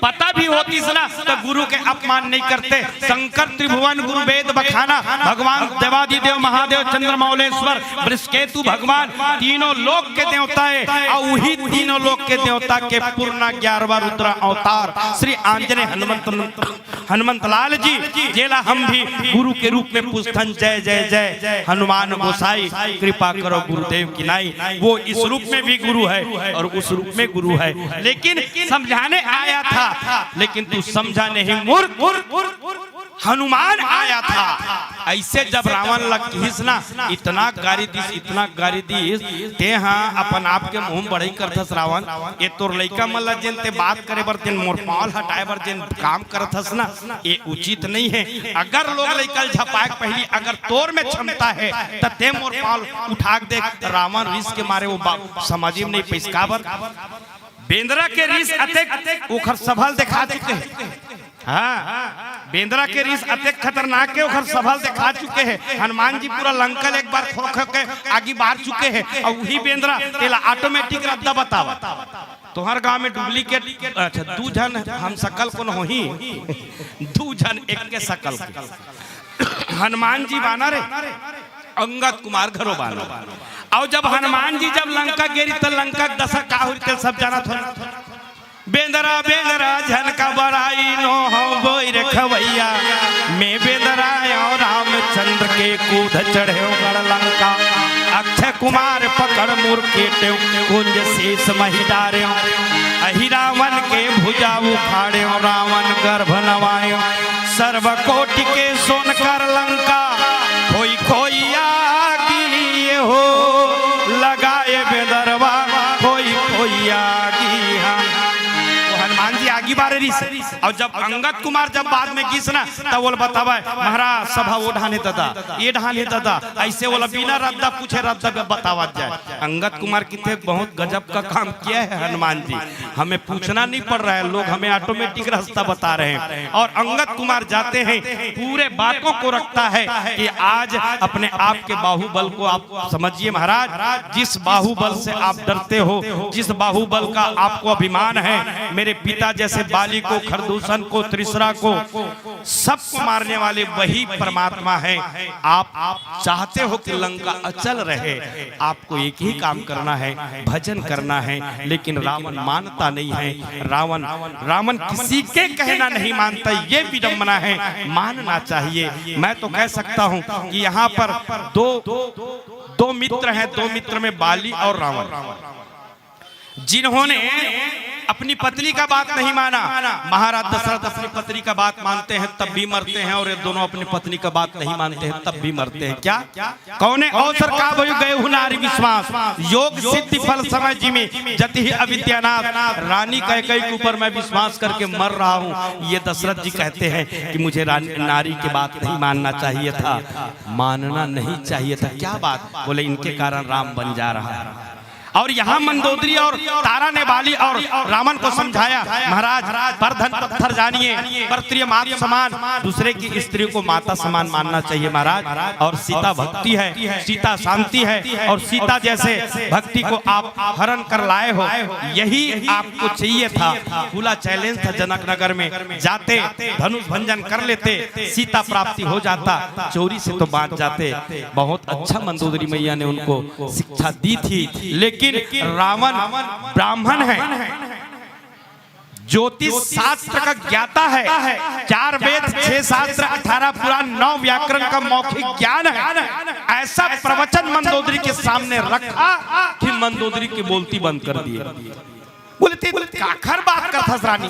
पता भी होतिस ना, त गुरु के अपमान नइ करते। शंकर त्रिभुवन गुरु वेद बखाना, भगवान देवादिदेव महादेव चंद्रमौलेश्वर वृषकेतु भगवान, तीनों लोक के देवता हे, अउ उही तीनों लोक के देवता के पूर्ण ग्यारहवाँ रुद्र अवतार श्री आंजनेय हनुमंत हनुमंत लाल जी, जेला हम भी गुरु के रूप में पूजथन। जय जय जय हनुमान गोसाई, कृपा करो गुरुदेव की नाई। वो इस रूप में भी गुरु है और उस रूप में गुरु है, लेकिन समझाने आया था, लेकिन तू समझा नहीं मूर्ख। हनुमान आया था। अइसे जब रावण ल किहिस ना, इतना गारी दिस, इतना गारी दिस, ते हा अपन आप के मुंह बड़ई करथस रावण। ये तोर लइका मन ल जेन ते बात करे बर, तेन मोर पाँव ल हटाए बर जेन काम करथस ना, ये उचित नहीं है। अगर लोग लइका ल झपाए के पहिली अगर तोर में क्षमता है, त ते मोर पाँव ल उठा के देख। रावण रिस के मारे वो बा-, समझ में नहीं पइस काबर। बेंदरा के रिस अतेक ओखर सभा ल देखा चुके हे। हाँ, बेंदरा के रिस अतेक खतरनाक हे, ओखर सभा ल देखा चुके हे। हनुमान जी पूरा लंका ल एक बार खो खो के आगी बार चुके हे, अउ उही बेंदरा तेला ऑटोमेटिक रद्दा बतावत। तोहर गांव में डुप्लीकेट, अच्छा, दू झन हम सकल कोन होही, दू झन एक के सकल के। हनुमान जी बानर हे, अंगद कुमार घरो बानर। अउ जब हनुमान जी जब लंका गे रहिस, त लंका के दशा का होई, ते सब जानत हो। बेंदरा, बेंदरा, झन का बड़ाई नो हो बोई रे खवैया। मैं बेंदरा आयो रामचंद्र के कूद चढ़ेव गढ़ लंका। अक्षय कुमार पकड़ मुर केटेव कुंज शीश मही डारेव। अहि रावण के भुजा उखाड़ेव रावण गर्भ नवाएव। सर्व कोटि के सोन कर लंका खोई खोई आगी हो। लगाए बेंदरवा खोई खोई आगी। हाँ, वो हनुमान जी आगी बारे रहिस। अउ जब अंगद कुमार जब बाद में गिस ना, तब बोल बतावे, महाराज सभा वो ढाने ददा, ये ढाने ददा, अइसे बोला बिना रद्दा पूछे रद्दा बतावत जाए। अंगद कुमार किथे बहुत गजब का काम किया है हनुमान जी। हमें पूछना नहीं पड़ रहा है, लोग हमें ऑटोमेटिक रास्ता बता रहे हैं। और अंगद कुमार जाते हैं, पूरे बातों को रखता है कि आज अपने आप के बाहुबल को आप समझिए महाराज, जिस बाहुबल से आप डरते हो, जिस बाहुबल का आपको अभिमान है, मेरे पिता जैसे बाली को, खरदूषण को, त्रिशरा को, सबको मारने वाले वही परमात्मा है। आप, आप चाहते हो कि लंका अचल रहे, आपको एक ही काम करना है, भजन करना है, लेकिन रावण मानता नहीं है। रावण, रावण किसी के कहना नहीं मानता, ये विडंबना है, मानना चाहिए। मैं तो कह सकता हूँ कि यहाँ पर दो, दो मित्र हैं, दो मित्र में बाली और रावण, जिन्होंने अपनी पत्नी का बात नहीं माना। महाराज दशरथ अपनी पत्नी का बात मानते हैं तब भी मरते हैं, और ये दोनों अपनी पत्नी का बात नहीं मानते हैं तब भी मरते हैं। क्या? कौने अवसर का भयु गए हु नारी विश्वास, योग सिद्धि फल समय जिमि जति ही अविद्यानाश। रानी कैकई के ऊपर मैं विश्वास करके मर रहा हूँ। ये दशरथ जी कहते हैं कि मुझे रानी, नारी की बात नहीं मानना चाहिए था, मानना नहीं चाहिए था। क्या बात? बोले, इनके कारण राम बन जा रहा है। और यहाँ मंदोदरी और तारा ने बाली और रावण को समझाया, महाराज, पर धन पत्थर जानिए, पर प्रिय मात समान, दूसरे की स्त्री को माता समान मानना चाहिए महाराज। और सीता भक्ति है, सीता शांति है, और सीता जैसे भक्ति को आप हरण कर लाए हो, यही आपको चाहिए था। खुला चैलेंज था जनक नगर में, जाते धनुष भंजन कर लेते, सीता प्राप्ति हो जाता, चोरी से तो बांच जाते। बहुत अच्छा मंदोदरी मैया ने उनको शिक्षा दी थी, लेकिन रावण ब्राह्मण है, ज्योतिष शास्त्र का ज्ञाता है, चार वेद, छह शास्त्र, अठारह पुराण, नौ व्याकरण का मौखिक ज्ञान है। ऐसा प्रवचन मंदोदरी के सामने रखा कि मंदोदरी की बोलती बंद कर दिए। बोले, "ते काखर बात करथस रानी?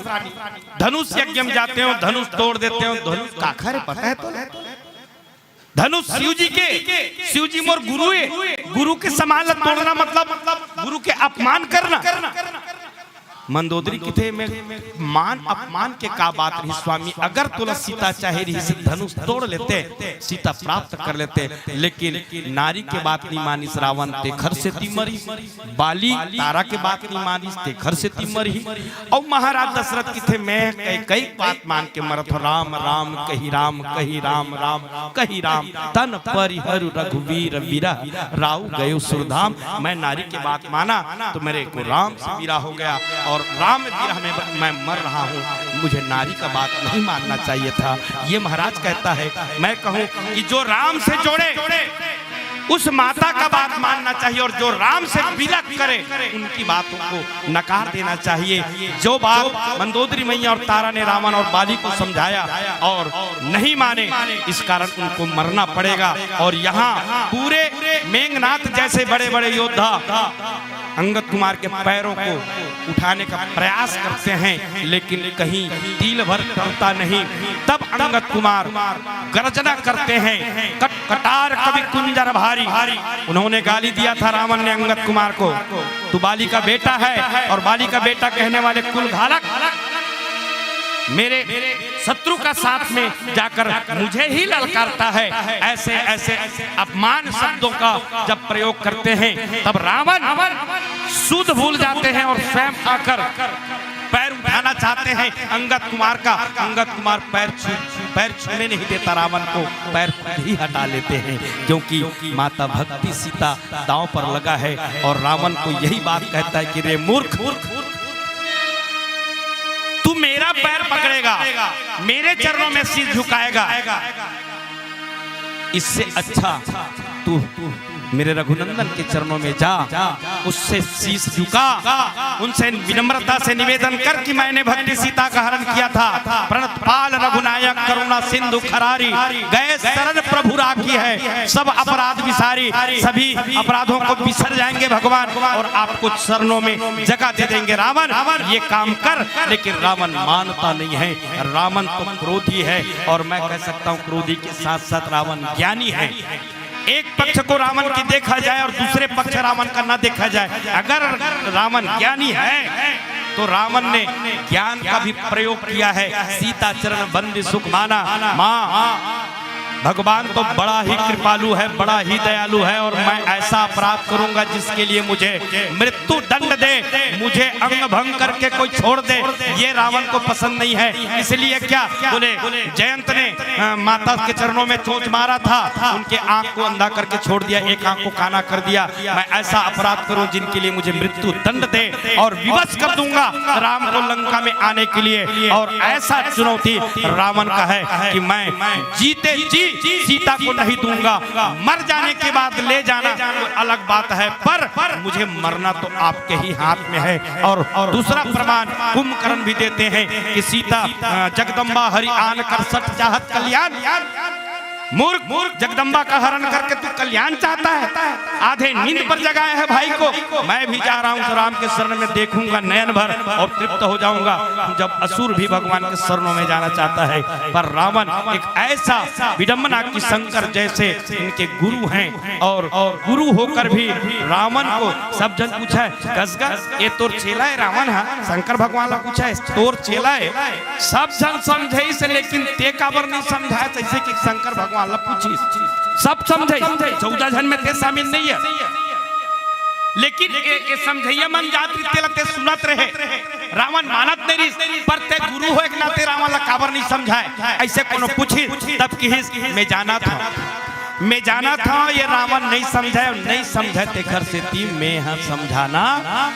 धनुष यज्ञ में जाते हो, धनुष तोड़ देते हो, धनुष काखर है, पता है तो?" धनुष शिव जी के, शिव जी मोर गुरु है, गुरु के समान ला तोड़ना मतलब गुरु के अपमान करना। मंदोदरी किथे में मान अपमान के का बात रही स्वामी? अगर तोला सीता चाहे रही से धनुष तोड़ लेते, सीता प्राप्त कर लेते, लेकिन नारी के बात नहीं मानिस रावण, ते घर से ती मरी। बाली तारा के बात नहीं मानिस, ते घर से ती मरही। अउ महाराज दशरथ किथे, मैं कई, कई बात मान के मरत हो, राम राम कही, राम कही, राम राम कही, राम तन परिहरु रघुवीर विरह, राउ गयो सुरधाम। मैं नारी के बात माना तो मेरे को राम से विरह हो गया, और राम विरह में मैं मर रहा हूँ। मुझे नारी का बात नहीं मानना चाहिए था। ये महाराज कहता है, मैं कहूँ कि जो राम से जोड़े उस माता का बात मानना चाहिए, और जो राम से विलग करे उनकी बातों को नकार देना चाहिए। जो बात मंदोदरी मैया और तारा ने रावण और बाली को समझाया और नहीं माने, इस कारण उनको मरना पड़ेगा। और यहाँ पूरे मेघनाथ जैसे बड़े बड़े योद्धा अंगद कुमार के पैरों को उठाने का प्रयास करते हैं, लेकिन कहीं तिल भर टलता नहीं। तब अंगद कुमार गर्जना करते हैं, "कट कटार कवि कुंजर भारी।" उन्होंने गाली दिया था रावण ने अंगद कुमार को, "तू बाली का बेटा है।" और बाली का बेटा कहने वाले कुल घालक मेरे शत्रु का साथ में जाकर मुझे ही ललकारता है। ऐसे ऐसे अपमान शब्दों का जब प्रयोग करते हैं, तब रावण सुध भूल जाते हैं और स्वयं आकर पैर उठाना चाहते हैं अंगद कुमार का। अंगद कुमार पैर छू, पैर छूने नहीं देता रावण को, पैर खुद ही हटा लेते हैं, क्योंकि माता भक्ति सीता दांव पर लगा है। और रावण को यही बात कहता है कि "रे मूर्ख, तू मेरा पैर पकड़ेगा, मेरे चरणों में शीश झुकाएगा, इससे अच्छा तू मेरे रघुनंदन के चरणों में जा, उससे शीश झुका, उनसे विनम्रता से निवेदन कर कि मैंने भक्ति सीता का हरण किया था।" प्रणतपाल रघुनायक करुणा सिंधु खरारी, गए शरण प्रभु राखी है, सब अपराध विसारी। सभी अपराधों को बिसर जाएंगे भगवान और आपको चरणों में जगह दे देंगे। रावण, ये काम कर, लेकिन रावण मानता नहीं है। रावण तो क्रोधी है और मैं कह सकता हूँ क्रोधी के साथ साथ रावण ज्ञानी है। एक पक्ष को रावण की देखा जाए और दूसरे पक्ष रावण का ना देखा जाए। अगर रावण ज्ञानी है तो रावण ने ज्ञान का भी प्रयोग किया है। सीता चरण बंदी सुख माना। माँ, भगवान तो बड़ा ही कृपालु है, बड़ा ही दयालु है, और मैं ऐसा अपराध करूंगा जिसके लिए मुझे मृत्यु दंड दे, मुझे अंग भंग करके कोई छोड़ दे, ये रावण को पसंद नहीं है। इसलिए क्या बोले, जयंत ने, अ, माता के चरणों में चोंच मारा था, उनके आंख को अंधा करके छोड़ दिया, एक आंख को काना कर दिया। मैं ऐसा अपराध करूं जिनके लिए मुझे मृत्यु दंड दे और विवश कर दूंगा राम को लंका में आने के लिए। और ऐसा चुनौती रावण का है कि मैं जीते जी सीता को नहीं दूंगा, मर जाने के बाद ले जाना वो अलग बात है, पर मुझे मरना तो आपके ही हाथ में है। और, और दूसरा प्रमाण कुंभकर्ण भी देते हैं कि सीता, अ, जगदम्बा हरि आन कर सठ चाहत कल्याण। मूर्ख, मूर्ख, जगदम्बा का हरण करके तू कल्याण चाहता है? आधे नींद पर जगाया है भाई को। मैं भी जा रहा हूँ राम के शरण में, देखूंगा नयन भर और तृप्त हो जाऊंगा। जब असुर भी भगवान के शरणों में जाना चाहता है, पर रावण एक ऐसा विडंबना कि शंकर जैसे इनके गुरु हैं और गुरु होकर भी रावण को सब जन पूछा है, "कस गा, ये तोर चेला है रावण?" हाँ, शंकर भगवान ला पूछा है, "तोर चेला है?" सब झन समझइस, लेकिन ते काबर नहीं समझाय, जैसे कि शंकर भगवान ला पूछिस। सब समझइस, चौदह झन में ते शामिल नहीं है। लेकिन ए, ए समझइया मन जात रहिस, तेला ते सुनत रहे। रावण मानत नहीं रहिस, पर ते गुरु होय के नाते रावण ला काबर नहीं समझाय, ऐसे कोनो पूछिस, तब किहिस, "मैं जानत हँव।" मैं जानत हँव, ये रावण नहीं समझय, नहीं समझय, तेखर सेती मैं ह समझाना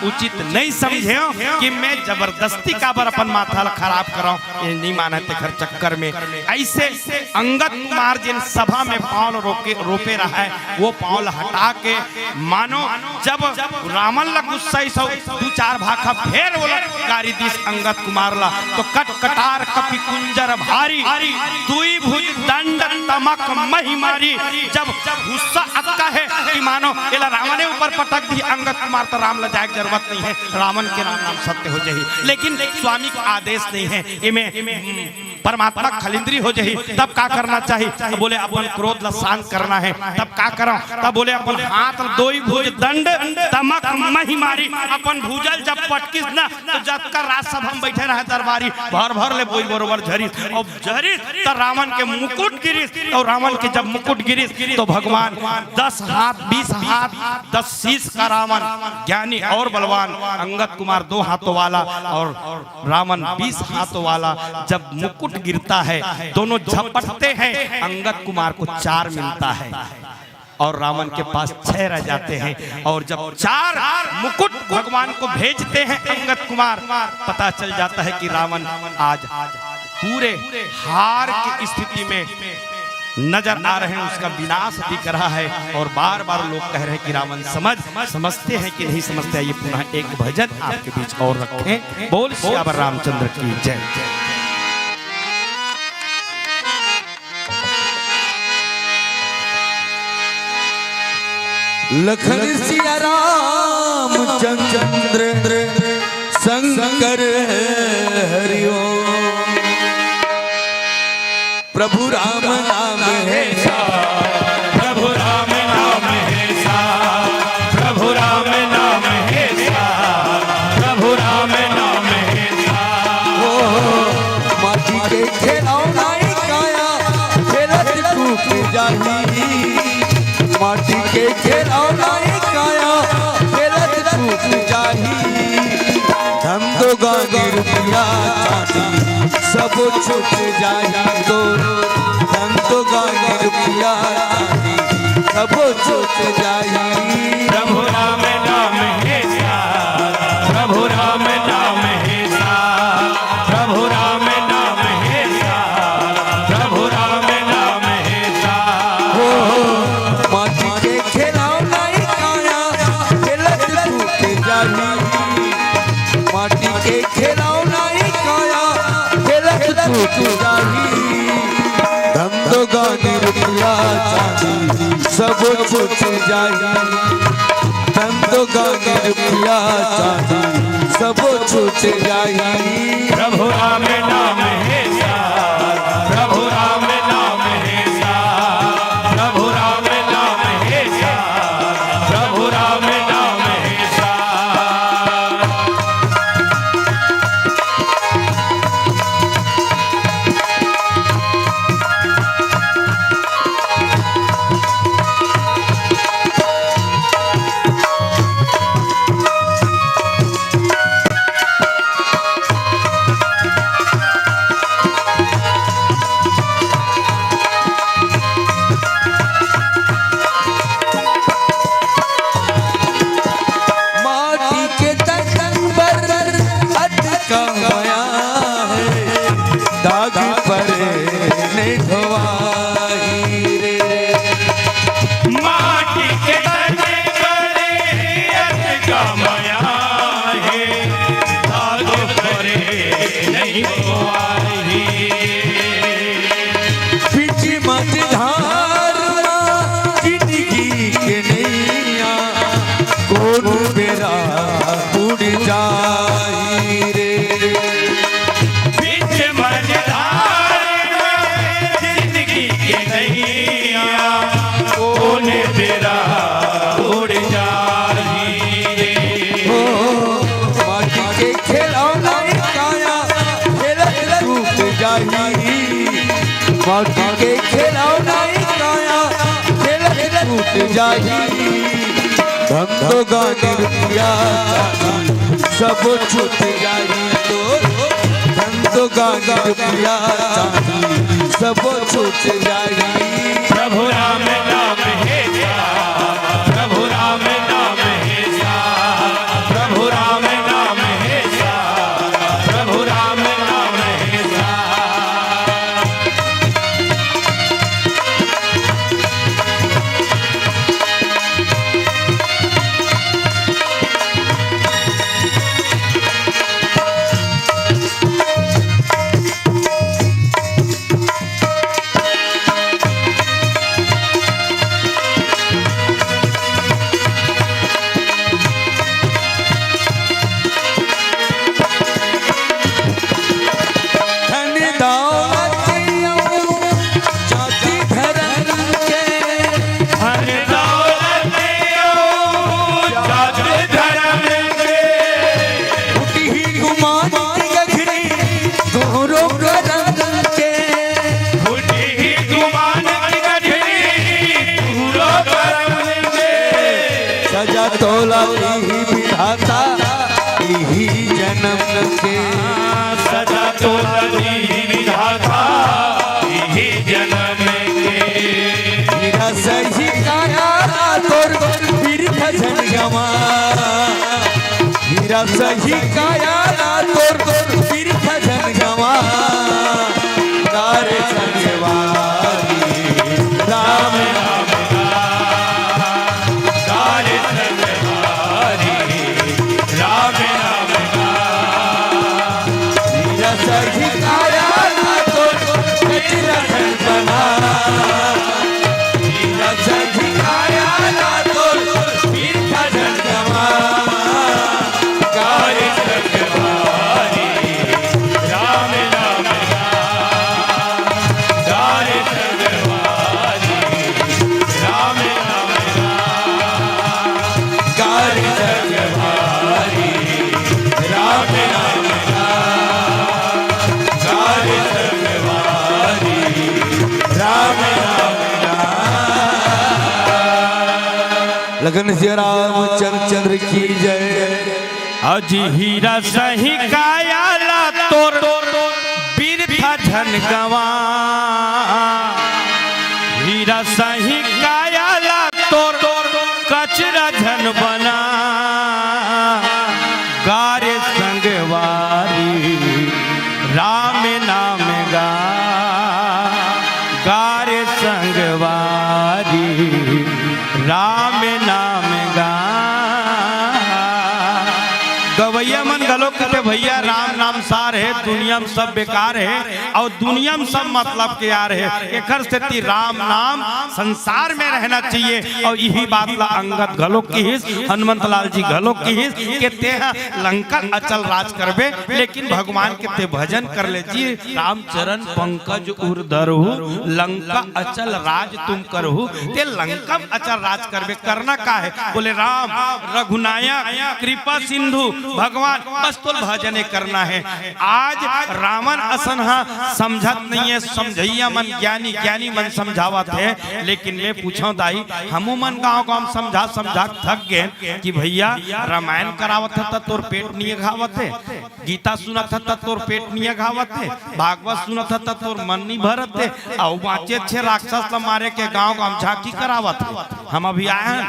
उचित नहीं समझेंव कि मैं जबरदस्ती काबर अपन माथा ला खराब करँव, ये नहीं मानय, तेखर चक्कर में। ऐसे अंगद कुमार जिन सभा में पाँव रोके, रोपे रहय, वो पाँव ला हटा के मानो जब रावण ला गुस्सा आइस, दू चार भाखा फेर ओला गारी दिस अंगद कुमार ला, तो कट कटार कपि कुंजर भारी, दुई भुज दंड तमक महि मारी। जब गुस्सा अतका हे कि मानो एला रावणे ऊपर पटक दिस अंगद कुमार, तो राम ला जाय के जरूरत नहीं हे, रावण के राम नाम सत्य हो जाही। लेकिन स्वामी के आदेश नहीं हे, एमे परमात्मा खलिंद्री हो जाही, तब का करना चाही? बोले, अपन क्रोध ला शांत करना हे। तब का करँव? तब बोले, अपन हाथ ल दोई भुज दंड तमक महि मारी। अपन भुजा ल जब पटकिस ना, तो जतका राजसभा में बैठे रहे दरबारी, भर भर ले बोई बरोबर झरिस। अउ झरिस त रावण के मुकुट गिरिस, अउ रावण के जब मुकुट गिरिस, तो भगवान दस हाथ, बीस हाथ, दस शीश का रावण, ज्ञानी और बलवान, अंगद कुमार दो हाथों वाला और रावण बीस हाथों वाला। जब मुकुट गिरता है, दोनों झपटते हैं, अंगद कुमार को चार मिलता है और रावण के पास छह रह जाते हैं। और जब चार मुकुट भगवान को भेजते हैं अंगद कुमार, पता चल जाता है कि रावण आज पूरे हार की स्थिति में नजर आ रहे हैं, उसका विनाश दिख रहा है। और बार बार लोग कह रहे हैं कि रावण समझ, समझते हैं कि नहीं समझते। आइए पुनः एक भजन आपके बीच और रखें। बोल सियावर रामचंद्र की जय। लखन सिया राम चंद्र शंकर हरि ओम। प्रभु राम नाम है सा, प्रभु राम नाम है सा, प्रभु राम नाम है सा, प्रभु राम नाम है सा। ओ, माटी के खिलौना ही काया, खेलत टूट जाही। माटी के खिलौना ही काया, खेलत टूट जाही। धन दो गानी रुपया चांदी, सब छूट जाही तो। धन दो गानी रुपया चांदी, सब छूट जाही। प्रभु राम नाम है सा, प्रभु राम नाम है सा, प्रभु राम नाम है सा, प्रभु राम नाम है सा। हो, हो, माटी के खिलौना ही काया, खेलत टूट जाही। माटी के खिलौना ही काया, खेलत टूट जाही। धन दो गानी रुपया चांदी, सब छूट जाही। धन दो गानी रुपया चांदी, सब छूट जाही। प्रभु राम नाम है सा, प्रभु राम नाम है सा, प्रभु राम नाम है सा, प्रभु राम नाम है सा। माटी के तन पर अटका माया है, दाग पर नहीं धोवाही रे। माटी के तन पर अटका माया है, दाग पर नहीं धोवाही। पिच मत धाम माटी के खेलौना ए काया, खेलत छूट जाही। धन दो गानी रुपया चांदी, सब छूट जाही। तो धन दो गानी रुपया चांदी, सब छूट जाही। प्रभु राम नाम हे सार, प्रभु राम नाम हे सार, प्रभु राम नाम हे सार, प्रभु राम नाम हे सार। धन दौलत अउ जाति धरम के। धन दौलत अउ जाति धरम के। फूटही गुमान के गठरी तोहरो करम के। फूटही गुमान के गठरी तोहरो करम के। सजा तोला इही विधाता इही जनम के। सजा तोला इही विधाता इही जनम के। हीरा सही काया ला तोर बिरथा झन गवा। हीरा सही काया ला तोर बिरथा झन गवा। गारे संगवारी राम नाम गा। गारे संगवारी राम नाम गा। हीरा सही काया ला तोर बिरथा झन गवा। हीरा सही काया ला तोर बिरथा झन गवा। गारे संगवारी राम नाम गा। गारे संगवारी राम नाम गा। गारे संगवारी राम नाम गा। गारे संगवारी राम नाम गा। लखन सिया रामचंद्र की जय। अजी हीरा सही काया ला तोर बिरथा झन गवा। हीरा सही काया ला तोर कचरा झन बना। गारे संगवारी राम नाम गा। गारे संगवारी राम नाम गा। गवैया मन घलो कथे, भैया राम नाम सार हे, दुनिया म सब बेकार हे अउ दुनिया म सब मतलब के यार हे। एखर सेती राम नाम संसार में रहना चाहिए। अउ इही बात ला अंगद घलो किहिस, हनुमंत लाल जी घलो किहिस के तेहा लंका अचल राज करबे, लेकिन भगवान के ते भजन कर ले जी। रामचरण पंकज उर धरहु, लंका अचल राज तुम करहु। ते लंका म अचल राज करबे, करना का हे? बोले राम रघुनायक कृपा सिंधु भगवान, बस तोल भजने करना हे। आज रावण असन ह समझत नइ हे, समझइया मन ज्ञानी ज्ञानी मन समझावत हे। लेकिन मैं पूछंव दाई, हमू मन गांव गांव म समझा समझा थक गेन कि भैया रामायण करावत हे त तोर पेट नइ घावत हे। गीता सुनत ह त तोर पेट नइ घावत हे, भागवत सुनत ह त तोर मन नइ भरत हे, अउ बांचे छे राक्षस ल मारे के गांव गांव झांकी करावत हे। हम अभी आए हन,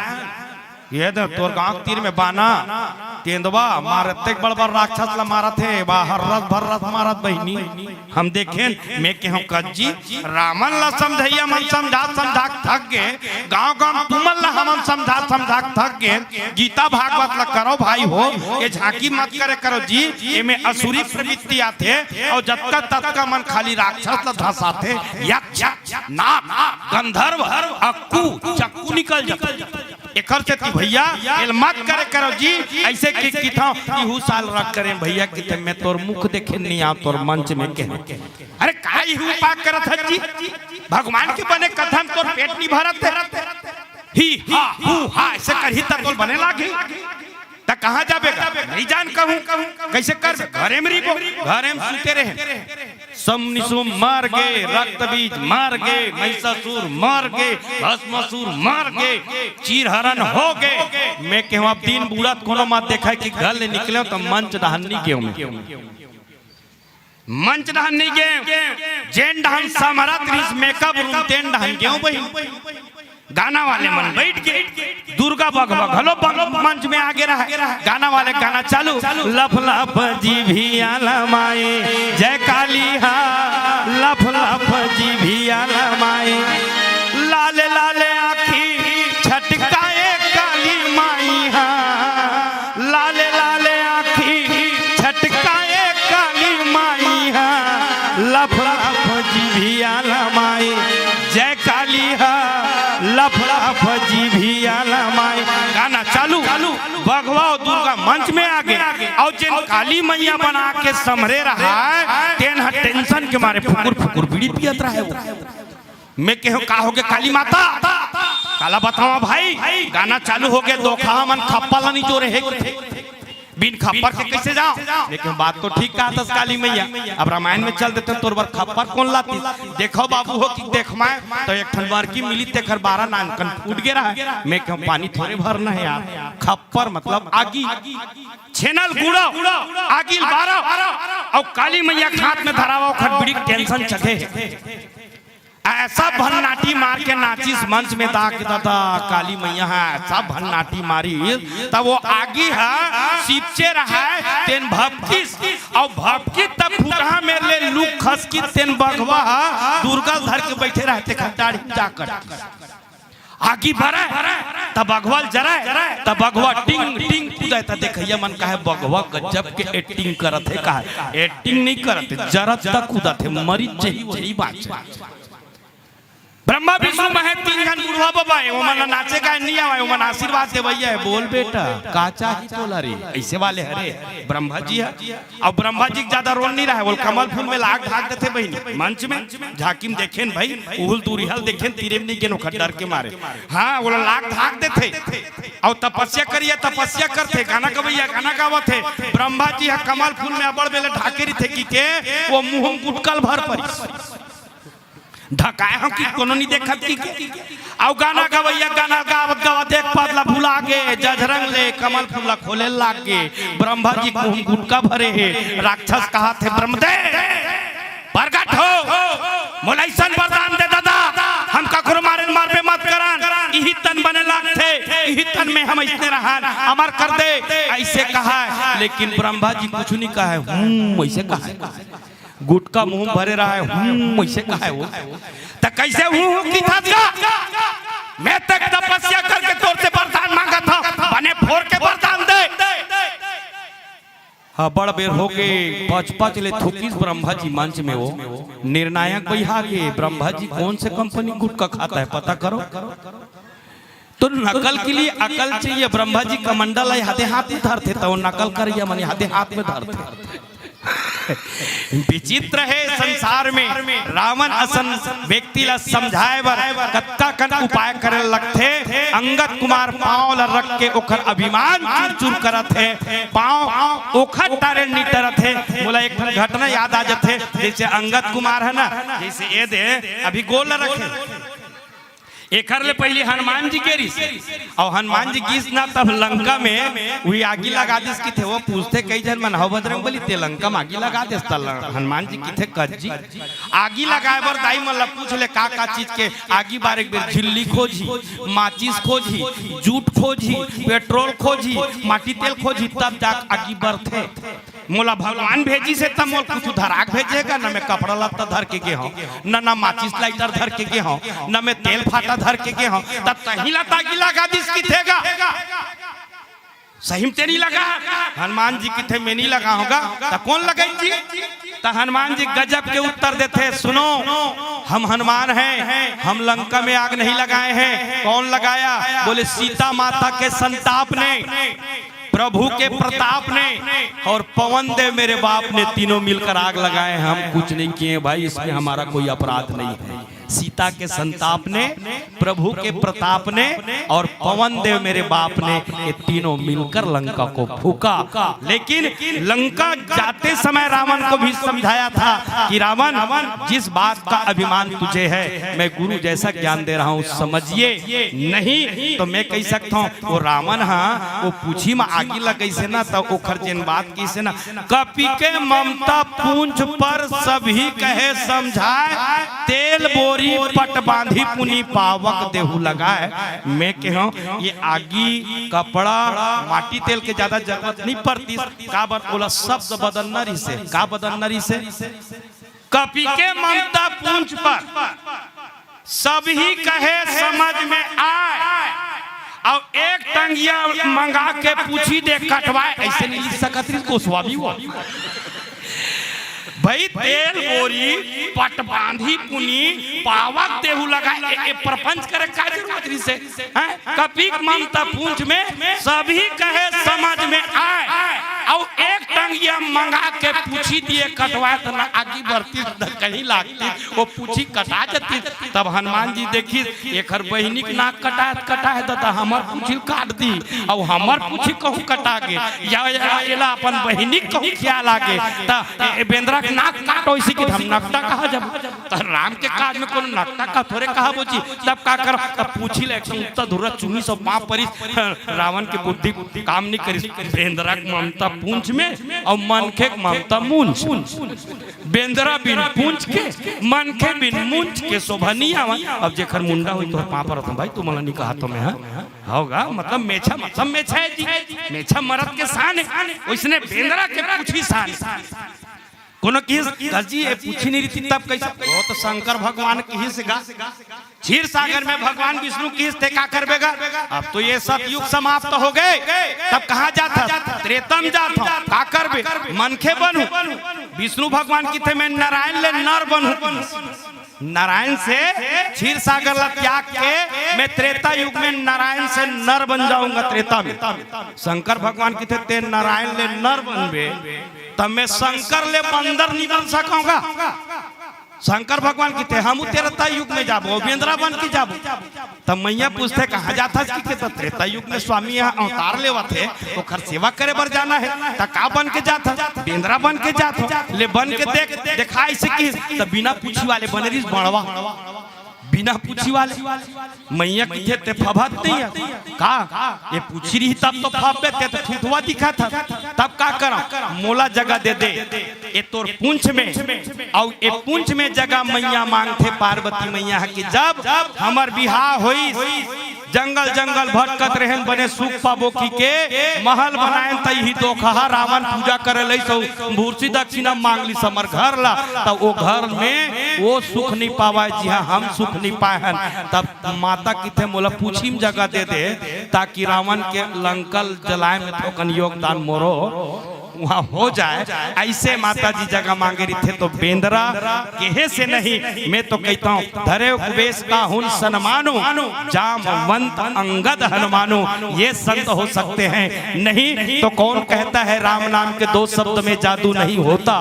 ये दे तोर गांव तीर में बाना, तेंदवा मारत हे, बड़ बड़ राक्षस ल मारत हे, बा हर्रस भर्रस मारत बहिनी। हम देखेन, मैं केहेंव कज्जी, रावण ला समझइया मन समझा समझा थक गे, गांव गांव तुमन ला हमन समझा समझा थक गे। गीता भागवत ला करो भाई हो, ये झांकी मत करे करो जी, एमे असुरी प्रवृत्ति आथे, अउ जतका ततका मन खाली राक्षस ला धसाथे, यक्ष, नाग, गंधर्व, अक्कू, चक्कू निकल जाथे। एखर सेती भैया, एल मत करे करो जी, अइसे कि किथंव, इहू साल रख करेन भैया, किथे मैं तोर मुख देखे नइ आंव, तोर मंच में केहेंव। अरे का इहू पाक करत हस जी? भगवान के बने कथा म तोर पेट नइ भरत हे। ही, हा, हू, हा, अइसे करही त तोल बने लागही। त कहां जाबे गा? नइ जान कहूं। कइसे करबे? घरे म रहिबो। घरे म सुते रहेन। समनिसुम मर गे, रक्तबीज मर गे, महिषासुर मर गे, भस्मासुर मर गे, चीरहरण हो गे। मैं कहूँ, अब दिन बुड़त कोनो मत देखा कि घर ले निकले त मंच डहन नहीं गेहूँ मैं। मंच डहन नहीं गेहूँ, जेन डहन समरत रिस मेकअप रूम तेन डहन गेहूँ बहिन। गाना वाले मन बैठ के दुर्गा बघवा घलो बं-, मंच में आगे रहा। गाना वाले गाना चालू, लफ लफ जीभिया लमाए, जय काली हा, लफ लफ जीभिया लमाए, लाले लाले आँखी छटकाए काली माई हा, लाले लाले आँखी छटकाए काली माई हा, लफ लफ जीभिया लमाए, जय काली हा, लफ लफ जीभिया लमाए। गाना चालू, बघवा अउ दुर्गा मंच में आगे, अउ जेन काली मैया बना के समरे रहा है, तेन ह टेंशन के मारे फुकुर फुकुर बीड़ी पियत रहा है वो। मैं कहूँ, का हो गे काली माता? काला बतावा भाई, गाना चालू हो गे, धोखा मन खप्पा ला नहीं जोरे हे। बिन खप्पर के कैसे जाओ? लेकिन बात तो ठीक कहा थस काली मैया। अब रामायण में चल देते, तोर बर खप्पर कौन लाती? देखो बाबू हो कि देख मैं तो एक ठन मरकी मिली, तेखर बारह नानकन फूट गे रहा। मैं कहूँ, पानी थोरे भरना है यार, खप्पर मतलब आगी। छेनल गुड़ो, आगी बारो, अउ काली मैया के हाथ में धरावा, ओखर बीड़ी के टेंशन चघे। ऐसा भन्नाटी मार के नाचिस मंच में, दाग दादा काली मैया हा, ऐसा भन्नाटी मारी, तब वो आगी हा सिपचे रहा है, तेन भपकिस, अउ भपकिस तब फुटहा मेर ले लूक खसकिस, तेन बघवा हा दुर्गा धर के बैठे रहते खट्टाड़ी जाकर। आगी बरे, तब बघवा ल जरे, तब बघवा टिंग टिंग कूदे, त देखइया मन कहे, बघवा गजब के एक्टिंग करत हे, कहे एक्टिंग नहीं करत हे, जरत त कूदत हे, मरी जही जही बाँचे। ब्रह्मा विष्णु महेश तीन झन बुढ़वा बाबा हे, ओमन ला नाचे गाए नहीं आवे, ओमन आशीर्वाद देवइया हे, बोल बेटा, का चाही तोला रे? ऐसे वाले हरे ब्रह्मा जी हे। अउ ब्रह्मा जी के ज्यादा रोल नहीं रहे, वो कमल फूल में लाग ढाक देथे बहिनी, मंच में झांकी में देखेन भाई, उहुल दूरिहल देखेन, तीरे में नहीं गेन, ओखर डर के मारे। हाँ, वो लाग ढाक देथे। अउ तपस्या करिया, तपस्या करथे, गाना गवैया गाना गावत हे, ब्रह्मा जी ह कमल फूल में अबड़ बेले ढाके रहिथे कि के, वो मुंह में गुटका ल भर परिस। ढकाए हो कि कोनो नहीं देखत कि के। अउ गाना गवैया गाना गावत गावत एक पद ला भुला गे, जझरंग ले कमल फूल ला खोले लाग गे। ब्रह्मा जी मुंह में गुटका भरे हे। राक्षस कहाथे, ब्रह्मदेव प्रगट हो, मोला अइसन वरदान दे दादा, हम कखरो मारे ल मरबे मत करन, इही तन बने लागथे, इही तन में हम अइसने रहन, अमर कर दे, अइसे कहाए। लेकिन ब्रह्मा जी कुछु नहीं कहाए, हूँ, अइसे कहाए। गुटका मुंह भरे रहा है, हूँ, अइसे कहाए वो। त कइसे हूँ, हूँ किथस गा? मैं तक तपस्या करके तोर से वरदान मांगत हूँ, बने फोर के वरदान दे। हाँ, बड़ बेर हो गे, पच पच ले थूकिस ब्रह्मा जी मंच में वो। निर्णायक बइठा गे, ब्रह्मा जी कौन से कंपनी गुटका खाता है, पता करो। तो नकल के लिए अकल चाहिए। ब्रह्मा जी कमंडल है, हाथे हाथ में धरथे, तो नकल करिया मन हाथे हाथ में धरथे। विचित्र हे संसार में, रावण असन व्यक्ति ला समझाए बर कतका कन उपाय करे लगथे। अंगद कुमार पांव ला रख के ओखर अभिमान चूर चूर करत हे, पांव ओखर टरे नहीं टरत हे। मोला एक ठन घटना याद आ जाथे, जैसे अंगद कुमार है ना, जैसे ये दे अभी गोल ला रखे, एखर ले पहिली हनुमान जी गे रिस, अउ हनुमान जी गिस ना, तब लंका में उही आगी लगा दिस किथे। वो पूछथे कई झन मन, "हव बजरंग बली, ते लंका में आगी लगा देस?" त ल-, हनुमान जी किथे, "कस जी, आगी लगाए बर दाई मन ला पूछ ले, का का चीज के आगी बारे के बेर झिल्ली खोजही, माचिस खोजही, जूट खोजही, पेट्रोल खोजही, माटी तेल खोजही, तब जाके आगी बरथे।" मोला भगवान भेजिस हे, त मोला कुछु धरा के भेजे हे का? न मैं कपड़ा लत्ता धर के गे हंव, न, न माचिस लाइटर धर के गे हंव, न मैं तेल फाटा धर के गे हंव, त तहीं ला आगी लगा दिस किथे गा। सही में ते नहीं लगा? हनुमान जी किथे, मैं नहीं लगा हंव गा। त कौन लगाइस जी? त हनुमान जी गजब के उत्तर देथे, सुनो, हम हनुमान हैं, हम लंका में आग नहीं लगाए हैं। कौन लगाया? बोले, सीता माता के संताप ने, प्रभु के प्रताप ने और पवन देव मेरे बाप ने तीनों मिलकर आग लगाए हैं, हम कुछ नहीं किए भाई, इसमें हमारा कोई अपराध नहीं है। सीता के संताप ने, प्रभु के प्रताप ने और पवन देव मेरे बाप ने, ये तीनों मिलकर लंका को फूका। लेकिन लंका जाते समय रावण को भी समझाया था कि रावण, जिस बात का अभिमान तुझे है, मैं गुरु जैसा ज्ञान दे रहा हूँ, समझिए नहीं तो मैं कह सकता हूँ वो रावण हा वो पूछी म आगी लगइसे ना, त ओखर जेन बात कहिसे ना, कपि के ममता पूंछ पर सभी कहे समझाए, तेल बोरी पट बांधी पुनि पावक देहु लगाए। मैं कहूँ ये आगी, कपड़ा, माटी तेल के ज्यादा जरूरत नहीं पड़ती, काबर ओला शब्द बदलना रहिसे, का बदलना रहिसे? कपि के ममता पूंछ पर सभी कहे समझ में आए, और एक टंगिया मंगा के पूछी दे कटवाए, ऐसे नहीं लिख सकत रहिस गोस्वामी वो। भाई तेल बोरी पट बांधी पुनि पावक देहु लगाए, ए, ए प्रपंच करे का जरूरत रहिसे? हैं? कपिक ममता पूंछ में सभी कहे समझ में आए, और एक टंगिया मंगा के पूछी दिए कटवाए, त ना आगी बरती, न कहीं लागती, वो पूछी कटा जाती। तब हनुमान जी देखी, एखर बहिनी के नाक कटाए, कटाए दादा, हमर पूछी काट दी, और हमर पूछी कहूँ कटा गे, या, या एला अपन बहिनी के कहूँ ख्याल आगे, त ए, ए बेंदरा के नाक काटो, इसी की हम नकटा कहा जब, त राम के काज में कोनो नकटा का थोरे कहा बोची। तब का कर, तब पूछी ले, एकदम उत्ता धुर्रा चुनी सब पाँव परिस, रावण के बुद्धि काम नहीं करिस। बेंदरा के ममता पूंछ में और मनखे के ममता मूंछ। बेंदरा बिन पूंछ के, मनखे बिन मूंछ के शोभा नहीं आवा। अब जेखर मुंडा होई तोहर पाँव परत हूँ भाई, तू मला नहीं कहा तो मैं, हाँ? होगा, मतलब मेछा, मतलब मेछा है जी, मेछा मरद के शान है, वैसने बेंदरा के पूछी शान। कोनो किहिस, "दर्जी, ये पूछी नहीं रहिती तब कैसे?" वो तो शंकर भगवान किहिस गा। क्षीर सागर में भगवान विष्णु किहिस, "ते का करबे गा? अब तो ये सतयुग समाप्त हो गए, तब कहाँ जात हस?" "त्रेता म जात हूँ।" "का करबे?" "मनखे बनहूँ।" विष्णु भगवान किथे, "मैं नारायण ले नर बनहूँ।" नारायण से क्षीर सागर ला त्याग के मैं त्रेता युग में नारायण से नर बन जाऊंगा, त्रेता में। शंकर भगवान किथे, "ते नारायण ले नर बनबे, तब मैं शंकर ले बंदर नहीं बन सकूंगा।" शंकर भगवान किथे, "हम त्रेता युग में जाबो, बेंदरा बन के जाबो।" तब मैया पूछथे, "कहाँ जात हस?" कि के, "त त्रेता युग में स्वामी यहाँ अवतार लेवत हे, ओखर सेवा करे बर जाना है, त का बन के जात हस?" "बेंदरा बन के जात हूँ।" "ले बन के देख, देखा ऐसे किहिस।" त बिना पूछी वाले बने रहिस बड़वा, बिना पूछी वाले। मैया किथे, "ते फभत नहीं है का? ये पूछी रही तब तो फबे, ते तो ठूठवा दिखा था, तब का करा? मोला जगह दे दे।" ए तोर पूंछ में, अउ ए पूंछ में जगह मैया मांगथे पार्वती मैया ह कि जब हमर बिहाव होइस, जंगल जंगल भटकत रहेन, बने सुख पाबो कि के महल बनाएन, त इही दोखहा रावण पूजा करे लइस अउ भूरसी दक्षिणा मांग लिस हमर घर ला, त ओ घर में ओ सुख नहीं पावय जिहां हम सुख नहीं पाए हन। तब माता किथे, "मोला पूछी म जगह दे दे, ताकि रावण के लंकल जलाए में थोकन योगदान मोरो।" वहां हो जाए। ऐसे माता जी जगह मांगे रहिथे तो बेंदरा केहे से नहीं। मैं तो कहता हूँ, "धरे उपवेश ताहुन सनमानो, जामवंत अंगद हनुमानो।" ये संत हो सकते हैं, नहीं तो कौन कहता है राम नाम के दो शब्द में जादू नहीं होता।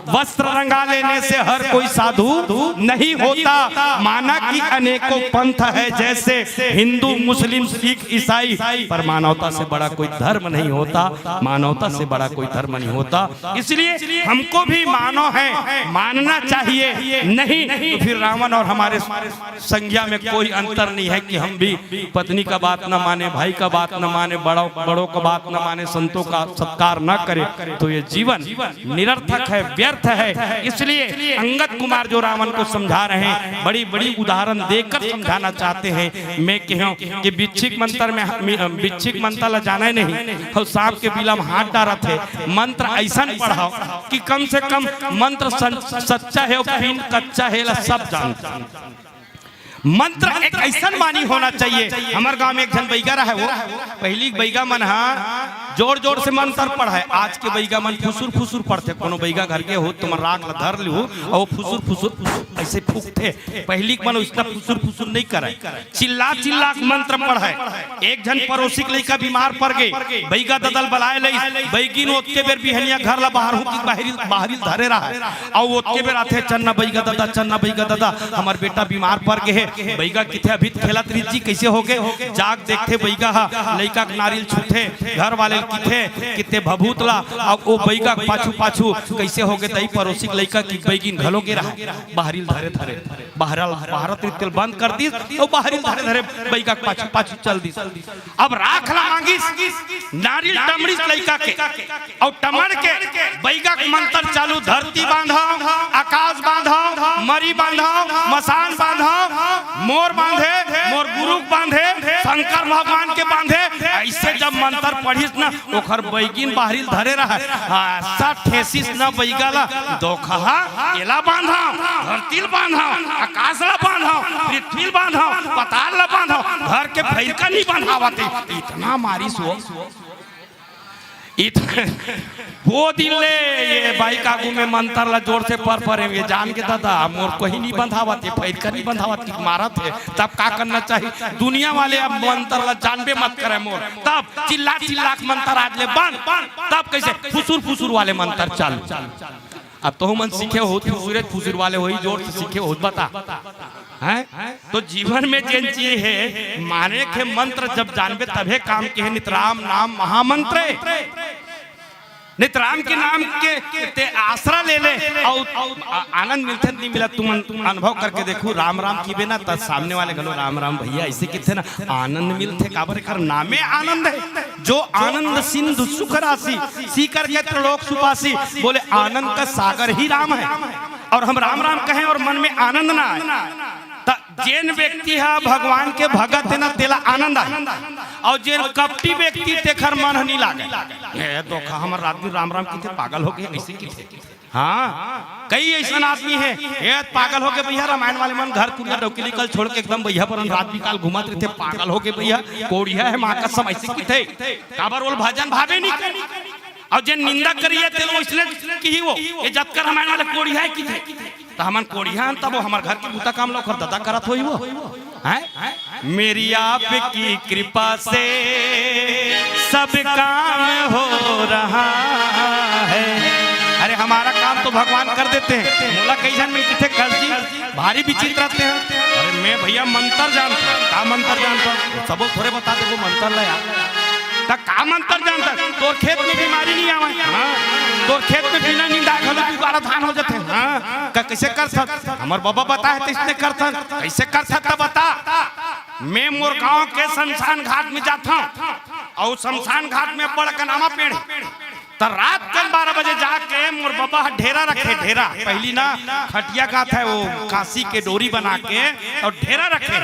वस्त्र रंगा लेने से हर कोई साधु नहीं होता। माना कि अनेकों पंथ है जैसे हिंदू, मुस्लिम, सिख, ईसाई, पर मानवता से बड़ा कोई धर्म नहीं होता। मानवता से बड़ा कोई धर्म नहीं होता। इसलिए हमको भी मानव है, मानना चाहिए, नहीं तो फिर रावण और हमारे संज्ञा में कोई अंतर नहीं है कि हम भी पत्नी का बात ना माने, भाई का बात ना माने, बड़ों, बड़ों का बात ना माने, संतों का सत्कार ना करे, तो ये जीवन निरर्थक है, व्यर्थ है। इसलिए अंगद कुमार जो रावण को समझा रहे हैं, बड़ी बड़ी उदाहरण देकर समझाना चाहते हैं। मैं कहूं कि बिच्छिक मंत्र में, बिच्छिक मंत्र ला जाने नहीं, और सांप के बिला में हाथ डारत हे। मंत्र ऐसन पढ़ाओ कि कम से कम मंत्र सं-, सच्चा है और पिन कच्चा है, ला सब जानते। मंत्र एक ऐसन बानी होना चाहिए। हमर गांव में एक झन बैगा रहे, वो पहिली बैगा मन हा जोर जोर से मंत्र पढ़य। आज के बइगा मन फुसुर फुसुर पढ़थे। कोनो बइगा घर के हो, तुमन राख ल धर लिहू, अउ फुसुर फुसुर फुसुर अइसे फूकथे। पहिली के मन ओइसना फुसुर फुसुर नइ करय, चिल्ला चिल्ला के मंत्र पढ़य। एक झन पड़ोसी के लइका बीमार पड़ गे, बइगा ददा ल बलाय लइस। बइगिन ओतके बेर बिहनिया घर ल बाहर हो कि बाहरी, बाहरी धरे रहय, अउ ओतके बेर आथे, "चल ना बइगा ददा, चल ना बइगा ददा, हमर बेटा बीमार पड़ गे हे।" बइगा किथे, "अभी त खेलत रिहिस जी, कइसे होगे?" जाके देखथे बइगा ह, लइका के नारी ल छूथे, घर वाले ल किथे, किथे भभूत ला, अब ओ बइगा के पाछू पाछू कइसे होगे, तई पड़ोसी के लइका कि बइगिन घलो गे रहय, बाहरी ल धरे धरे, बाहर ल, बाहर ल तिरते ल बंद कर दिस, अउ बाहरी ल धरे धरे बइगा के पाछू पाछू चल दिस। अब राख ला मांगिस, नारी ल टमड़िस लइका के, अउ टमड़ के बइगा के मंतर चालू, "धरती बांधव, आकाश बांधव, मरी बांधव, मसान बांधव, मोर बांधे, मोर गुरु के बांधे, शंकर भगवान के बांधे।" अइसे जब मंतर पढ़िस न, ओखर बइगिन बाहरी ल धरे रहय, अइसा ठेसिस न बइगा ला, "दोखहा, एला बांधव, धरती ल बांधव, आकाश ला बांधव, पृथ्वी ल बांधव, पताल ला बांधव, घर के फइरका नइ बंधावत हे।" इतना मारिस वो। इत-, वो दिन ले ये बाई के आगू में मंतर ला जोर से पढ़ पढ़े, ये जान के ददा, मोर कोई नइ बंधावत, ये फइरका नइ बंधावत, कि मारत हे, तब का करना चाहिए? दुनिया वाले अब मंतर ला जानबे मत करय मोर, तब चिल्ला चिल्ला के मंतर आज ले बंद, तब कइसे फुसुर फुसुर वाले मंतर चालू। अब तहू मन सीखे होत, फुसुरे फुसुर वाले होही, जोर से सीखे होत, बता। हैं? तो जीवन में जेन चीज हे, माने के मंत्र जब जानबे तभे काम के हे। नित राम नाम महामंत्र हे। नित राम के नाम के ते आसरा ले ले, अउ आ-, आनंद मिलथे नइ मिलत, तुमन अनुभव करके देखहू। राम राम किबे ना, त सामने वाले घलो, "राम राम भइया," अइसे किथे ना, आनंद मिलथे। काबर? एकर नामे आनंद हे। "जो आनंद सिंधु सुख राशि, सीकर के त्रिलोक सुबासी।" बोले, आनंद का सागर ही राम हे। अउ हम राम राम कहें अउ मन में आनंद ना आय, त जेन व्यक्ति ह भगवान के भगत हे ना, तेला आनंद आय, अउ जेन कपटी व्यक्ति, तेखर मन ह नइ लागे। "ए, दोखहा, हमर रात दिन राम राम किथे, पागल होगे, अइसे किथे।" हाँ, कई अइसन आदमी हे, "ए, पागल होगे भइया, रामायण वाले मन घर कुरिया डौकी ल छोड़ के एकदम बइहा बरन रात बिकाल घूमत रहिथे, पागल होगे भइया, कोढ़िया हे, माँ कसम," अइसे किथे। काबर? ओला भजन भावे नइ करे। अउ जेन निंदा करिया, तेला ओइसने किही वो, "ए, जतका रामायण वाले कोढ़िया हे," किथे। त हमन कोढ़िया हन, तब वो हमर घर के बूता काम ल ओखर ददा करत होही वो। हैं? "मेरी आपकी कृपा से सब काम हो रहा है।" अरे, हमारा काम तो भगवान कर देते हैं। मोला कई झन मिल किथे, "कस जी, भारी विचित्र आते हैं।" अरे, मैं भइया मंतर जानथंव। का मंतर जानथंव? सबो ल थोरे बता देबो मंतर ला यार। त का मंतर जानथस? तोर खेत में बीमारी नइ आवय। हाँ। तोर खेत में बिना निंदाय घलो दुबारा धान हो जाथे। हाँ। का कइसे करथस? हमर बबा बताय हे तइसने करथन। कइसे करथस त बता। मैं मोर गांव के शमशान घाट में जाथंव, अउ शमशान घाट में बड़कन आमा पेड़ हे। त रात कन बारह बजे जाके मोर बबा ह ढेरा रखे, ढेरा। पहिली ना खटिया कहत हे, वो कांसी के डोरी बना के अउ ढेरा रखे।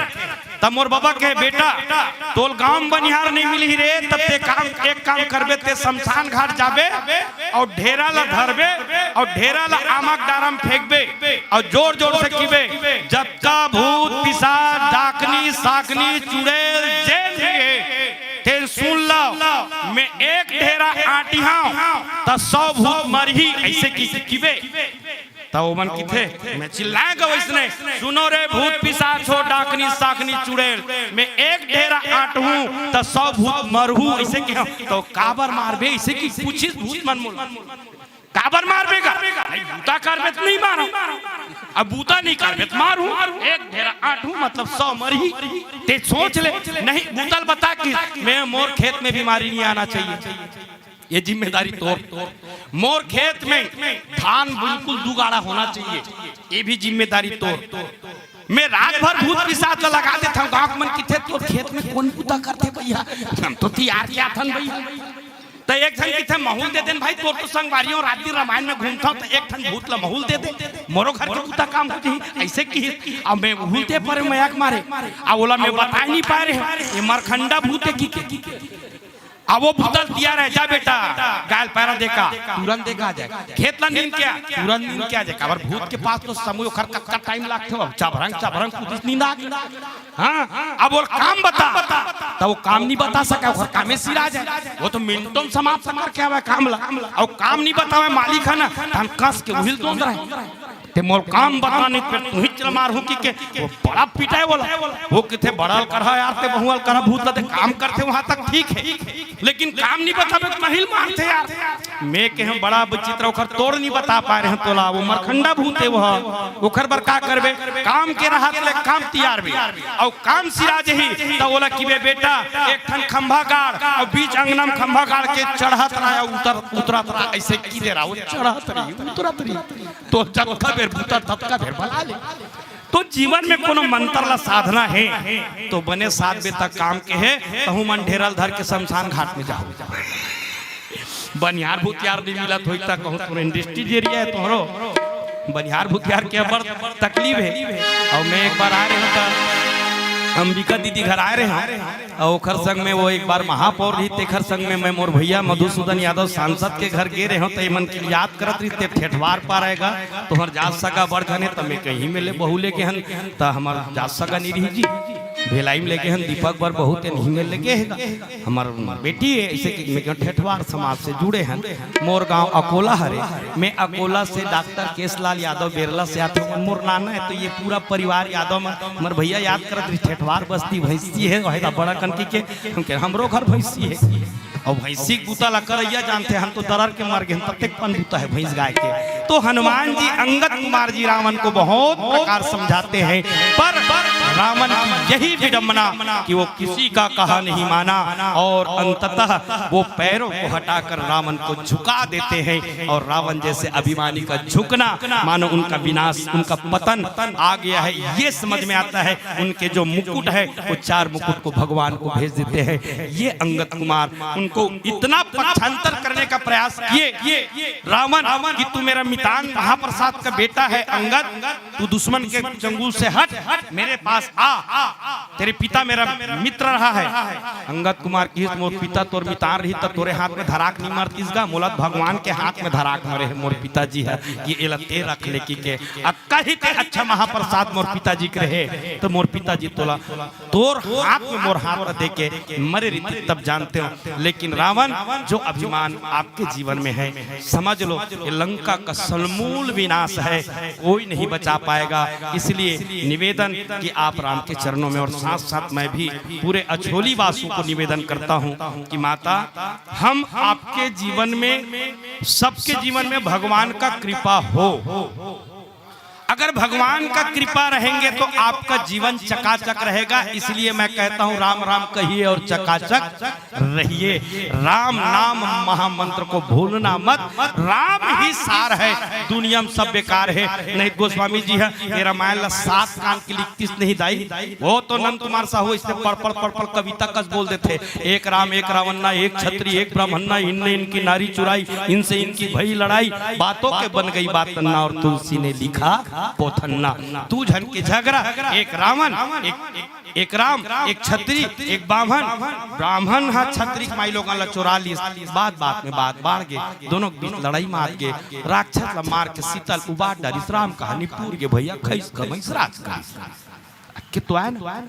त मोर बबा कहे, "बेटा, तोल गांव में बनिहार नइ मिलही रे, त ते काम, एक काम करबे, ते शमशान घाट जाबे अउ ढेरा ला धरबे अउ ढेरा ला आमा के डारा में फेंकबे अउ जोर जोर से किबे, 'जतका भूत पिशाच डाकनी साकनी चुड़ैल जेन भी हे, तेन सुन लव, मैं एक ढेरा आंटिहंव त सौ भूत मरही,' अइसे कि-, किबे।" त ओमन किथे, मैं चिल्लाय गा वइसने, "सुनो रे भूत पिशाच हो, डाकनी साकनी चुड़ैल, मैं एक ढेरा आंटहूं त सौ भूत मरहू," अइसे केहेंव। त "काबर मारबे?" अइसे कि पूछिस भूत मन मोला, "काबर मारबे गा?" "नहीं, बूता करबे त नइ मारंव, अब बूता नइ करबे त मारहूं, एक ढेरा आंटहूं मतलब सौ मरही, ते सोच ले।" "नहीं, बूता ल बता कि मैं, मोर खेत में बीमारी नइ आना चाहिए।" ये जिम्मेदारी तोर। मोर खेत में धान बिल्कुल दू गाड़ा होना चाहिए, ये भी जिम्मेदारी तोर। मैं रात भर भूत पिशाच ला लगा देथंव, गांव के मन किथे, "तोर खेत में कोन बूता करथे भइया, हम तो तियार के आथन भइया।" त एक झन किथे, "महूं ल दे देन भाई, तोर तो संगवारी हो, रात दिन रामायण में घूमथंव, त एक ठन भूत ला महूं ल दे दे, मोरो घर के बूता काम हो जाही," अइसे किहिस। अब मैं महूं ल दे परेंव मया के मारे, अब ओला मैं बताय नइ पाय रहेंव, ये मरखंडा भूत हे कि, कि, कि, कि। अब वो भूतल तियार हे, जा बेटा, गाय ल पैरा दे का, तुरंत दे का आ जाय। खेत ला नींद के आ, तुरंत नींद के आ जाय। काबर भूत के पास तो समय ओखर कतका टाइम लागथे, अब चबरंग चबरंग कुदिस नींदा के। हाँ, अब वो काम बता, त वो काम नहीं बता सकय, ओखर कामे सिरा जाय। वो तो मिनटों में समाप्त करके आवय काम ला। अउ काम नहीं बतावय मालिक ह ना, तहन कस के उहिल दोंद रहय। ते मोर काम बता, नहीं फेर तुहिच ल मारहूं कि के, वो बड़ा पिटाय वाला। वो कथे, बड़ा ल करहा यार, ते बहुआ ल करहा, भूत ल ते काम करथे, वहां तक ठीक हे, लेकिन काम नहीं बताबे त महिल मारथे यार। मैं कहेंव बड़ा विचित्र, ओखर तोर नहीं बता पाय रहेंव तोला, वो मरखंडा भूत हे वो, ओखर बर का करबे? काम के रहत ले काम तियार बे, अउ काम सिरा जही त ओला किबे, बेटा, एक ठन खंभा गाड़, अउ बीच अंगना में खंभा गाड़ के चढ़त रहा, उतर, उतरत रहा, अइसे किदे रहा, वो चढ़त रही, उतरत रही। तो जतका बेर भूत ततका बेर बला ले। तो जीवन में कोनो मंतर ला साधना हे, तो बने साधबे त काम के हे, तहूं मन ढेरा ल धर के शमशान घाट में जाहू। बनिहार भूतिहार नहीं मिलत होही त कहूं, तोर इंडस्ट्री एरिया हे तोहरो, बनिहार भूतिहार के बड़ तकलीफ हे। अउ मैं एक बार आय रहेंव त अंबिका दीदी घर आय रहेंव, अउ ओखर संग में वो एक बार महापौर रही, तेखर संग में मैं मोर भैया मधुसूदन यादव सांसद के घर गे रहेंव, त एमन के याद करत रहिस, ते ठेठवार पारा हे गा, तोहर जात सगा बड़ झन हे, त मैं कहेंव इही में ले बहू लेगे हन, त हमर जात सगा नहीं रही जी, भिलाई में लेगे हन, दीपक बर बहू, ते इही में लेगे हे गा, हमर बेटी हे, अइसे कि मैं कहेंव ठेठवार समाज से जुड़े हन, मोर गांव अकोला हरे, मैं अकोला से डॉक्टर केशलाल यादव बेरला से आथंव, मोर नाना हे, तो ये पूरा परिवार यादव मन, हमर भैया याद करत रहिस, ठेठवार बस्ती भैंसी हे, वही त बड़ा कनकी के, हम कहेंव, हमरो घर भैंसी हे। अउ भैंसी के बूता ला करइया जानथे, हम तो दरर के मर गेन, ततेक पन बूता हे भैंस गाय के। तो हनुमान जी अंगद कुमार जी रावण को बहुत प्रकार समझाते हैं, पर रावण की यही विडंबना कि वो किसी का कहा नहीं माना और अंततः वो पैरों को हटाकर रावण को झुका देते हैं। और रावण जैसे अभिमानी का झुकना मानो उनका विनाश, उनका पतन आ गया है, ये समझ में आता है। उनके जो मुकुट है, वो चार मुकुट को भगवान को भेज देते हैं। ये अंगद कुमार उनको इतना पक्षांतर करने का प्रयास किए, ये रावण, कि तू मेरा मितान महाप्रसाद का बेटा है अंगद, तू दुश्मन के चंगुल से हट, मेरे पास आ, तेरे पिता मेरा मित्र रहा है। अंगद कुमार कहिस, मोर पिता तोर मितान रही त तोरे हाथ में धराक नहीं मरतिस गा, मोला भगवान के हाथ में धराक मरे हे मोर पिताजी हे, ये एला ते रख ले कि के। अक्का ही ते अच्छा महाप्रसाद मोर पिताजी के रहे, त मोर पिताजी तोला, तोर हाथ में मोर हाथ ला दे के मरे रहितिस, तब जानतेंव। लेकिन रावण, जो अभिमान आपके जीवन में है, समझ लो, ये लंका का समूल विनाश है, कोई नहीं बचा पाएगा। इसलिए निवेदन कि आप राम के चरणों में, और साथ साथ मैं भी पूरे अछोली वासियों को निवेदन करता हूँ कि माता, हम आपके जीवन में, सबके जीवन में भगवान का कृपा हो। अगर भगवान का कृपा रहेंगे तो आपका जीवन चकाचक रहेगा। इसलिए मैं कहता हूँ, राम राम कहिए और चकाचक रहिए। राम नाम महामंत्र को भूलना मत, राम ही सार है, दुनिया में सब बेकार है। नहीं, गोस्वामी जी है, ये रामायण ला सात कान के लिखतिस नहीं दाई, वो तो नंद कुमार साहू इसने पड़ पड़ पड़ पड़ कविता कस बोल देथे, एक राम एक रावण ना, एक छत्री एक ब्राह्मण ना, इनने इनकी नारी चुराई, इनसे इनकी भई लड़ाई, बातों के बन गई बात तन्ना और तुलसी ने लिखा पोथन्ना। दू झन के झगड़ा, एक रावण, एक, एक राम, एक छत्री, एक बाम्हन। ब्राह्मण हा छत्री के माई लोगन ला चोरा लिस। बात बात में बात बाढ़ गे, दोनों के बीच लड़ाई मात गे। राक्षस ला मार के सीता ल उबार डारिस। राम कहानी पूर गे भैया, खइस कमइस राज करिस। अक्के तो आय ना।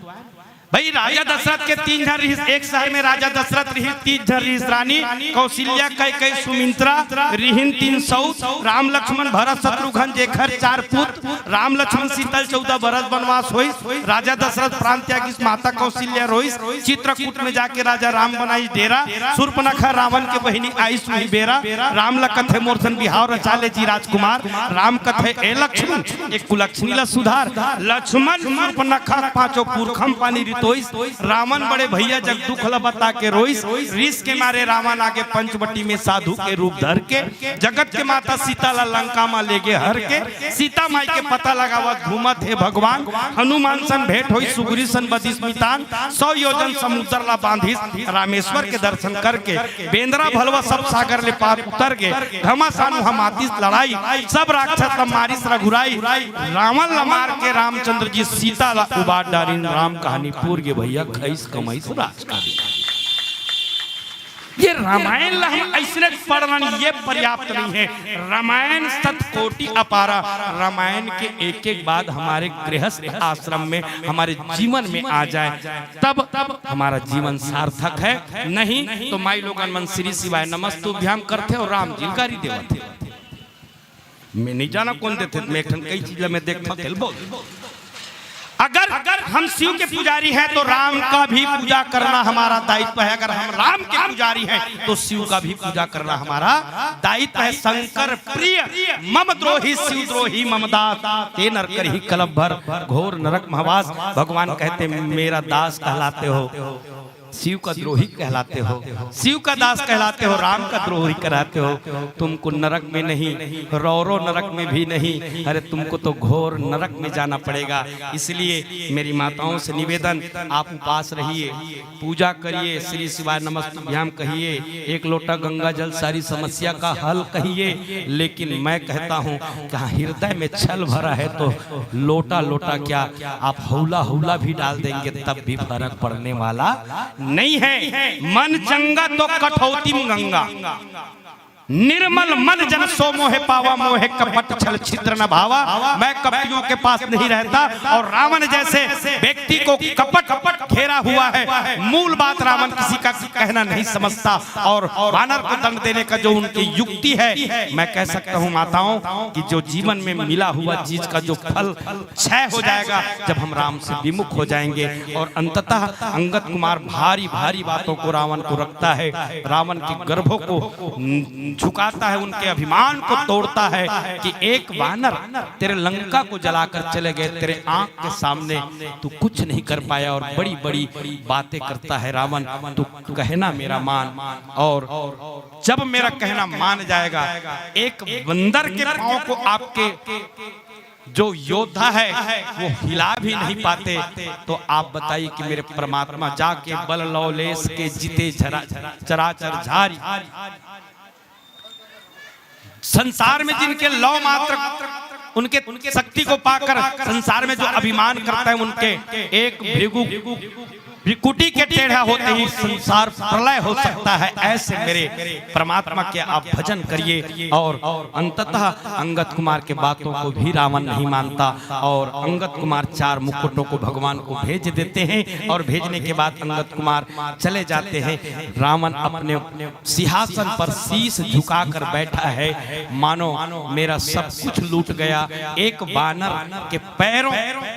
भाई, राजा दशरथ के तीन झन रिहिस, एक शहर में राजा दशरथ रिहिस, तीन झन रिहिस रानी, कौशल्या, कैकई, सुमित्रा रिहिन तीन सौ। राम लक्ष्मण भरत शत्रुघ्न जेखर चार पुत्र। राम लक्ष्मण सीता ल चौदह बरस बनवास होइस। राजा दशरथ प्राण त्यागिस, माता कौशल्या रोइस। चित्रकूट में जाके राजा राम बनाइस डेरा। शूर्पणखा रावण के बहिनी आइस उही बेरा। राम ल कथे मोर सन बिहाव रचा ले जी राजकुमार। राम कथे ए लक्ष्मण, एक कुलक्षणी ल सुधार। लक्ष्मण शूर्पणखा पांचों पुरखा म पानी रितोइस। रावण बड़े भैया जग दुख ल बता के रोइस। रिस के मारे रावण आगे पंचवटी में साधु के रूप धर के जगत के माता सीता ला लंका मा लेगे हर के। सीता माई के पता लगावत घूमत हे भगवान। हनुमान सन भेंट होई, सुग्रीव सन बदिस मितान। सौ योजन समुद्र ला बांधिस, रामेश्वर के दर्शन करके। बेंदरा भलवा सब सागर ले पार उतर गे। घमासान उहाँ मातिस लड़ाई, सब राक्षस ला मारिस रघुराई। रावण ला मार के रामचंद्र जी सीता ला उबार डारिन। राम कहानी पूर गे भैया, खइस कमइस राज करिस। ये रामायण ला हम अइसने पढ़ रन, ये पर्याप्त नहीं है। रामायण सत कोटि अपारा। रामायण के एक एक बात हमारे गृहस्थ आश्रम में, हमारे जीवन में आ जाए, तब तब हमारा जीवन सार्थक है। नहीं तो माई लोगन मन श्री शिवाय नमस्तुभ्याम करथे और राम जी ल गारी देवत हे। मैं नहीं जाना कौन देथे, मैं एक ठन कई चीज ला मैं देखथव, तेल बोल। अगर अगर हम शिव के पुजारी हैं तो राम का भी पूजा करना हमारा दायित्व है। अगर हम राम के पुजारी हैं तो शिव का भी पूजा करना हमारा दायित्व है। शंकर प्रिय मम द्रोही शिव द्रोही मम दास, ते नर करही कलप भर घोर नरक महवास। भगवान कहते, मेरा दास कहलाते हो, शिव का द्रोही कहलाते हो, शिव का दास कहलाते हो, राम का द्रोही कहलाते हो। तुमको नरक में नहीं, रौरो नरक में भी नहीं, अरे तुमको तो घोर नरक में जाना पड़ेगा। इसलिए मेरी माताओं से निवेदन, आप उपास रहिए, पूजा करिए, श्री शिवाय नमस्तुभ्याम कहिए, एक लोटा गंगा जल सारी समस्या का हल कहिए। लेकिन मैं कहता हूँ कि हाँ, हृदय में छल भरा है तो लोटा लोटा क्या, आप हौला हौला भी डाल देंगे तब भी फर्क पड़ने वाला नहीं है। मन चंगा तो कठौती में गंगा, निर्मल मन जन सो मोहे पावा, मोहे कपट छल छिद्र न भावा। मैं कपटियों के पास नहीं रहता। और रावण जैसे व्यक्ति को कपट कपट घेरा हुआ है। मूल बात रावण किसी का कहना नहीं समझता। और वानर को दंड देने का जो उनकी युक्ति है, मैं कह सकता हूँ माताओं कि जो जीवन में मिला हुआ चीज का जो फल क्षय हो जाएगा जब हम राम से विमुख हो जाएंगे। और अंततः अंगद कुमार भारी भारी बातों को रावण को रखता है, रावण के गर्भों को झुकाता है, उनके अभिमान को तोड़ता है कि एक वानर तेरे लंका को जलाकर चले गए, तेरे आंख के सामने तू कुछ नहीं कर पाया और बड़ी बड़ी बातें करता है रावण, तू कहना मेरा मान। और जब मेरा कहना मान जाएगा, एक बंदर के पांव को आपके जो योद्धा है वो हिला भी नहीं पाते, तो आप बताइए कि मेरे परमात्मा जाके बल लौलेश के जिते झरा चराचर झारी। संसार में जिनके लौ मात्र उनके शक्ति को पाकर संसार में जो अभिमान करता है, उनके एक भृगु भृकुटी के टेढ़ा होते ही संसार प्रलय हो सकता है। ऐसे मेरे परमात्मा के आप भजन करिए। और अंततः अंगद कुमार के बातों को भी रावण नहीं मानता और अंगद कुमार चार मुकुटों को भगवान को भेज देते हैं और भेजने के बाद अंगद कुमार चले जाते हैं। रावण अपने सिंहासन पर शीश झुकाकर बैठा है, मानो मेरा सब कुछ लूट गया। एक वानर के पैरों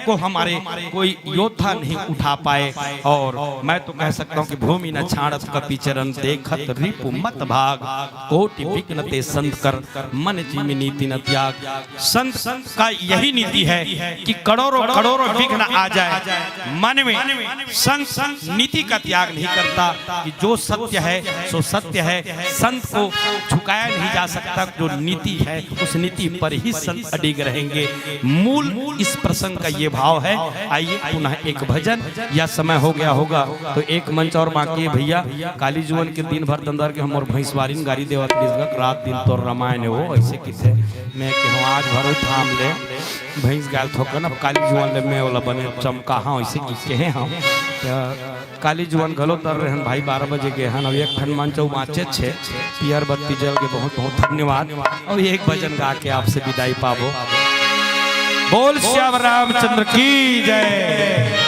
को हमारे कोई योद्धा नहीं उठा पाए। और मैं तो कह सकता हूँ कि भूमि न छाड़त कपि चरण, देखत रिपु मत भाग, कोटि विघ्न ते संत कर, मन जिमि नीति न त्याग। संत का यही नीति है कि करोड़ों करोड़ों विघ्न आ जाए, मन में संत नीति का त्याग नहीं करता कि जो सत्य है सो सत्य है। संत को झुकाया नहीं जा सकता, जो नीति है उस नीति पर ही संत अडिग रहेंगे। मूल इस प्रसंग का ये भाव है। आइए पुनः एक भजन, या समय हो गया होगा तो एक मंच और बाकी है भैया। काली जुवन के दिन भर दंदर के हमर भैंसवारी न गारी देवत बिजगक रात दिन तोर रामायण हो, ऐसे किथे मैं कहूँ आज भरो थाम ले भैंस गाल थोकन, अब काली जुवन ले मैं ओला बने चमका हाँ, ऐसे की कहे हम। त काली जुवन घलो तर रहन भाई, बारह बजे गे हन, अब एक ठन मंच अउ बाँचे छे, पियर बत्ती जल के बहुत बहुत धन्यवाद। और एक भजन गा के आपसे विदाई पाबो। बोल श्याम रामचंद्र की जय।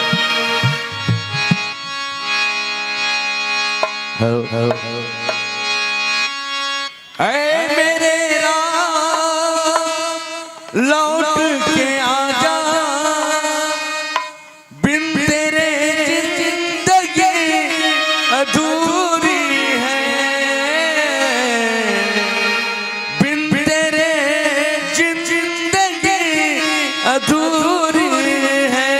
ऐ मेरे राम, लौट के आजा, बिन तेरे जिंदगी अधूरी है, बिन तेरे जिंदगी अधूरी है।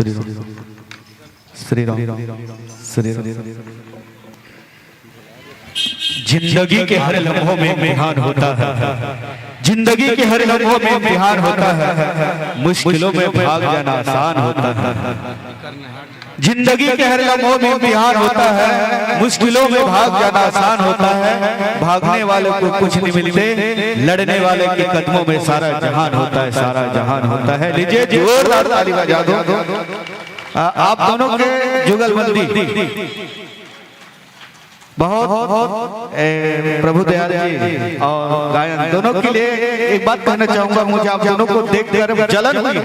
श्री राम, श्री राम, श्री राम। जिंदगी के हर लम्हों में इम्तिहान होता है, जिंदगी के हर लम्हों में इम्तिहान होता है, मुश्किलों में भाग जाना आसान होता है। जिंदगी के हर लम्हों में इम्तिहान होता है, मुश्किलों में भाग जाना आसान होता है। भागने वाले को कुछ नहीं मिलते, लड़ने वाले के कदमों में सारा जहान होता है, सारा जहान होता है। लीजिए, जोरदार ताली बजा दो। आ, आप दोनों के जुगलबंदी बहुत, ए, प्रभु दयाल जी और गायन दोनों के लिए एक बात कहना चाहूंगा। मुझे आप दोनों को देखकर जलन हुई,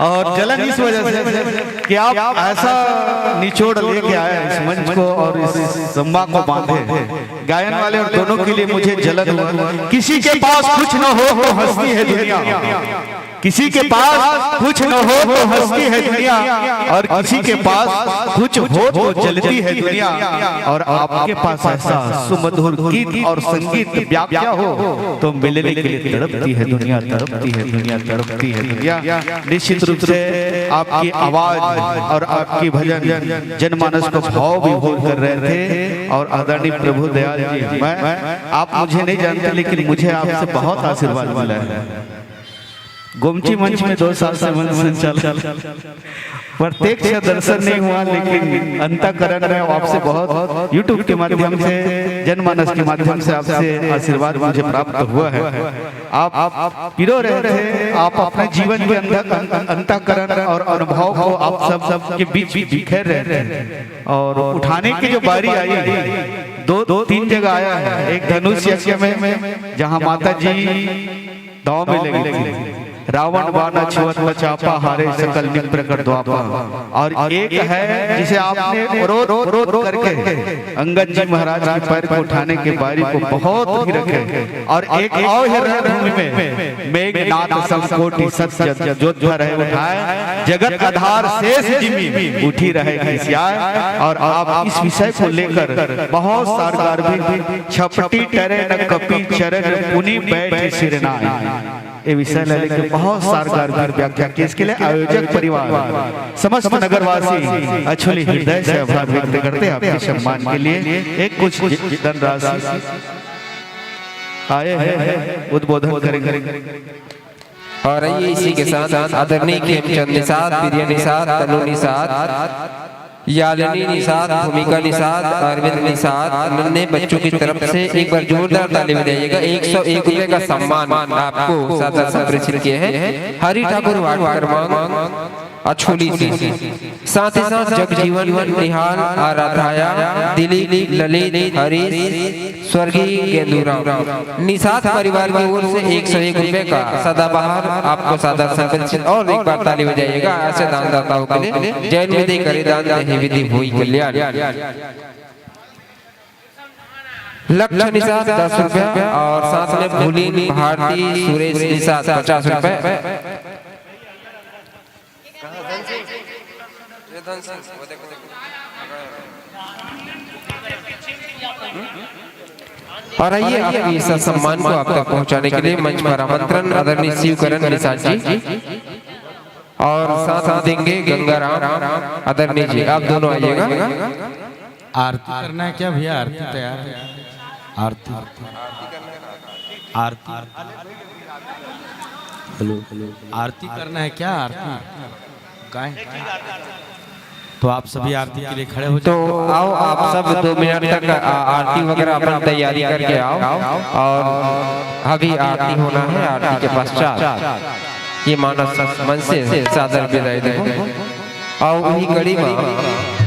और जलन इस वजह से कि आप ऐसा निचोड़ लेके आए इस मंच को और इस संवाद को बांधे। गायन वाले और दोनों के लिए मुझे जलन हुआ। किसी के पास कुछ न हो तो हंसती है दुनिया, किसी के पास कुछ न हो तो हंसती है दुनिया, और किसी के पास कुछ हो तो जलती है दुनिया। और आपके पास ऐसा सुमधुर गीत और संगीत व्याख्या हो तो मिलने के लिए तड़पती है दुनिया, तड़पती है दुनिया, तड़पती है दुनिया। निश्चित रूप से आपकी आवाज और आपकी भजन जनमानस को भाव विभोर कर रहे थे। और आदरणीय प्रभु दयाल जी, मैं, आप मुझे नहीं जानते, लेकिन मुझे आपसे बहुत आशीर्वाद मिला है। गोमती मंच में दो साल से मंच संचालन, प्रत्यक्ष दर्शन नहीं हुआ, लेकिन अंतःकरण में आपसे बहुत, YouTube के माध्यम से, जनमानस के माध्यम से आपसे आशीर्वाद मुझे प्राप्त हुआ है। आप, आप पिरो रहे थे, आप अपने जीवन के अंदर अं-, अंतःकरण और अनुभव को आप सब, सब के बीच बिखेर रहे थे, और उठाने की जो बारी आई, दो, दो तीन जगह आया है। एक धनुष यज्ञ में, जहां माता जी दांव में लगी थी, रावण बाण छुअत न चापा, हारे सकल निप प्रकट द्वापा। और एक है जिसे आपने रोत, रोत करके अंगद जी महाराज के पैर को उठाने के बारी को बहुत ही रखे। और एक और है रणभूमि में, मेघनाद सम कोटि सत जत, जोत भर है उठाए, जगत आधार शेष जिमि उठी रहे खिसियाए। और आप इस विषय को लेकर बहुत सार गार्भिक, छपटी टरे न कपि चरण पुनि बैठ सिरनाए। ये विषय ला लेके बहुत सार गार्भिक व्याख्या किए। इसके लिए आयोजक परिवार, समस्त नगरवासी अछूली हृदय से आभार व्यक्त करते हैं आपके सम्मान के लिए। एक कुछ धनराशि आए हैं, उद्बोधन करेंगे। और आइए, इसी के साथ आदरणीय खेमचंद निषाद, प्रिया निषाद, तनु निषाद, यालिनी निषाद, भूमिका निषाद, अरविंद निषाद, नन्हे बच्चों की तरफ से एक बार जोरदार ताली बजाइएगा। एक सौ एक रुपए का सम्मान आपको सादर संप्रेषित किए हैं हरि ठाकुर, वार्ड क्रमांक अछूली से। साथ ही साथ जगजीवन, निहाल, आराध्या, दिलीप, ललित, हरीश, स्वर्गीय गेंदूराम निषाद परिवार की ओर से एक सौ एक रुपए का सदाबहार आपको सादर संप्रेषित। और एक बार ताली बजाइएगा ऐसे दानदाताओं के लिए। जैन विधि करे दान, तहि विधि होई कल्याण। लक्ष्य निषाद दस रुपया और साथ में भूलिन भारती सुरेश निषाद पचास रुपए। और आइए, आपके इस सम्मान को आप तक पहुंचाने के लिए मंच पर आमंत्रण आदरणीय शिवकरण निषाद जी और साथ में देंगे गंगाराम आदरणीय जी, आप दोनों आइएगा। आरती करना है क्या भैया? आरती तैयार है। आरती, आरती, हेलो, हेलो, आरती करना है क्या? आरती गाएं। तो आप सभी आरती के लिए खड़े हो जाओ। तो आओ, आप सब दो मिनट तक आ-, आरती वगैरह अपन तैयारी करके आओ। और अभी आरती होना है, आरती के पश्चात ये मानस मन से सादर विदाई दे। और वही कड़ी में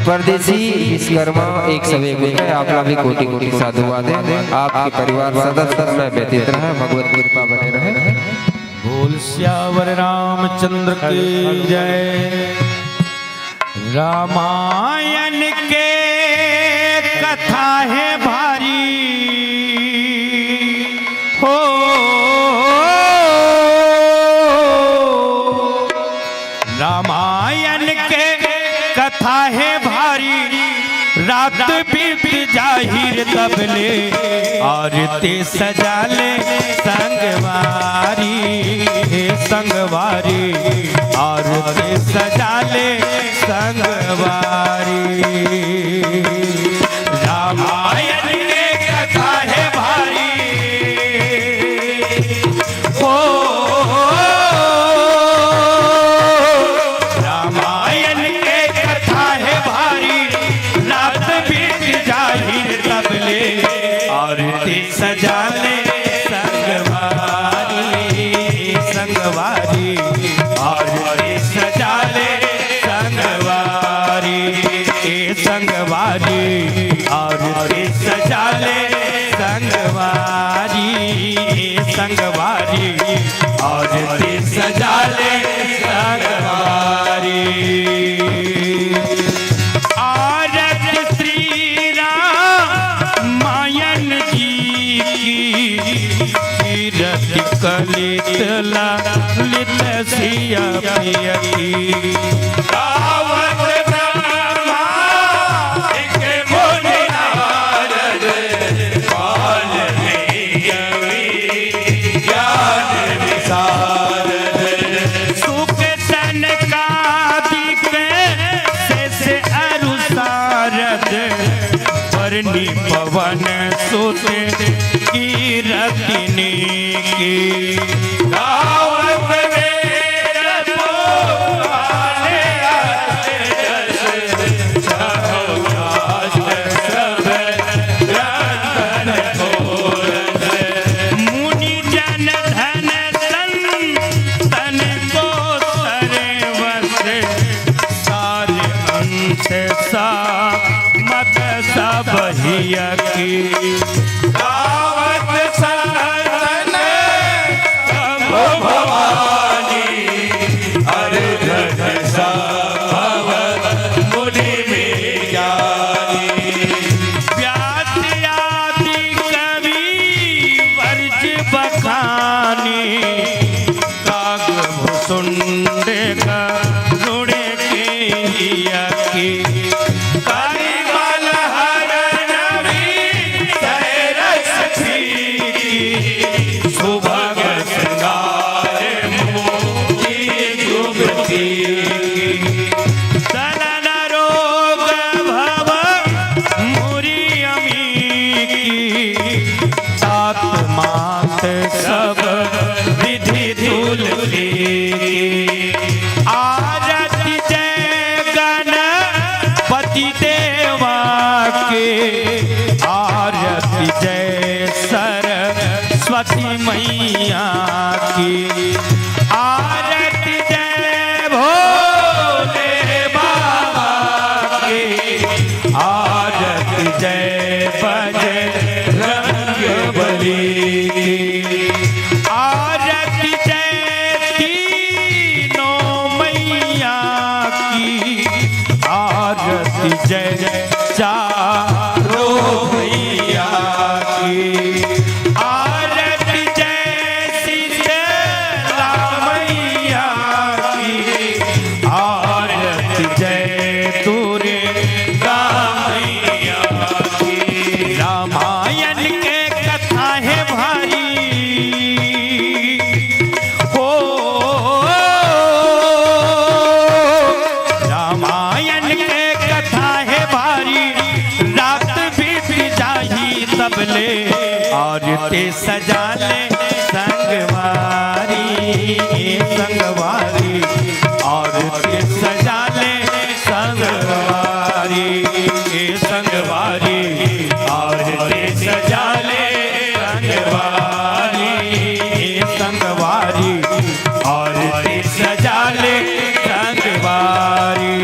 परदेसी विश्वकर्मा एक सौ एक रुपए, आपका भी कोटि कोटि साधुवाद है। आपके परिवार सदा सदा व्यतीत रहे, भगवत कृपा बने रहे। बोल सियावर रामचंद्र की जय। रामायण के कथा है भारी हो, रामायण के कथा है भारी, रात बीत जाही रे तब ले, और ते सजा ले संगवारी, हे संगवारी, और ते सजा ले संगवारी। रामायण के कथा हे भारी, हो, रामायण के कथा हे भारी, रात बीत जाही रे तब ले, और ते सजा ले संगवारी, संगवारी, और ते सजा ले संगवारी, ए संगवारी, और ते सजा ले संगवारी, ए संगवारी, और ते सजा ले संगवारी। आरत श्री रामायण जी की, कीरति कलित ललित सिया प्रिय की। गावत ब्रह्मा एक मुनि नारद, वाल्मीकि ज्ञान विशारद। सुख सनकादिक शेष अरु सारद, बरनी पवन सुत कीरति नीकी। गावत वेद पुराण अष्ट दस, सहु शास्त्र सब ग्रंथन घोरस। मुनि जन धन तन तन को सर्वस, सार अंत सामत सब हिय की। गावत सनन सब भवानी, हर घट सब भव मुनि में ज्ञानी। व्यास आदि कवि वर्ज बखानी, काग भुसुंड गरुड़ के हिय की। करिमल हर नवि सैरस की, सुभग श्रृंगार मोती जुगती की। दलन रोग भव मुनि अमी की, तात मात सब विधि तुलसी की। आरती जय गणपति देवा के, आरती जय सरस्वती मैया की। आरती जय भोले बाबा की, आरती जय बजरंग बली की। आरती जय तीनों मैया की, आरती जय चारों मैया की। आरती जय शीतला मैया की, आरती जय दुर्गा मैया की। रामायण के कथा हे भारी, हो, रामायण के कथा हे भारी, रात बीत जाही तब ले, और ते सजा ले संगवारी, संगवारी, और ते सजा ले संगवारी, ए संगवारी, और ते सजा ले संगवारी, ए संगवारी, और ते सजा ले संगवारी।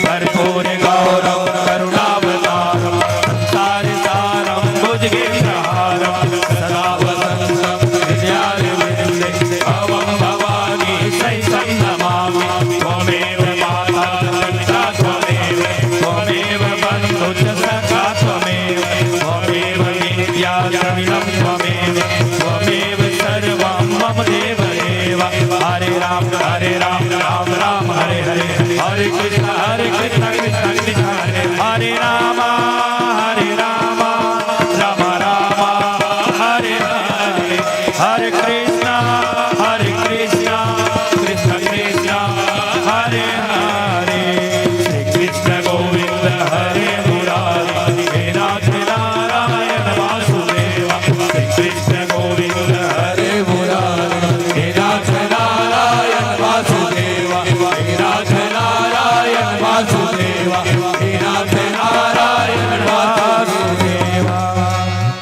कर्पूर गौरम करुणावतारम संसार सारम भुजगेन्द्रहारम सदा वसंतम हृदयारविंदे भवम भवानी सहितम नमामि। त्वमेव माता च पिता त्वमेव, त्वमेव बंधु च सखा त्वमेव, त्वमेव विद्या द्रविणम त्वमेव, त्वमेव सर्वम मम देव देव। हरे राम हरे राम राम राम हरे हरे, हरे कृष्ण हरे कृष्ण कृष्ण कृष्ण हरे हरे। हरे राम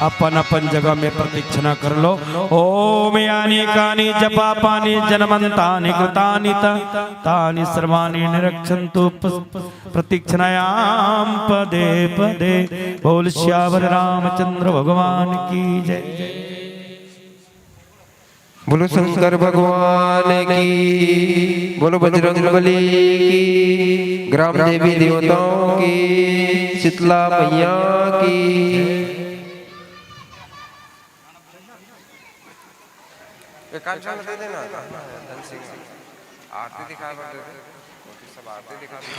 अपन अपन जगह में प्रदक्षिणा कर लो। ओम यानि कानि च पापानि जन्मन्तानि कृतानि ता, तानि सर्वाणि निरक्षन्तु प्रदक्षिणायां पदे पदे। बोल सियावर रामचंद्र भगवान की जय। बोलो शंकर भगवान की, बोलो बजरंग बली की, ग्राम देवी देवताओं की, शीतला मैया की। एक आध झन दे देना, धन सिंह। आरती दिखाए बर दे दे। बाकी सब आरती दिखा दे।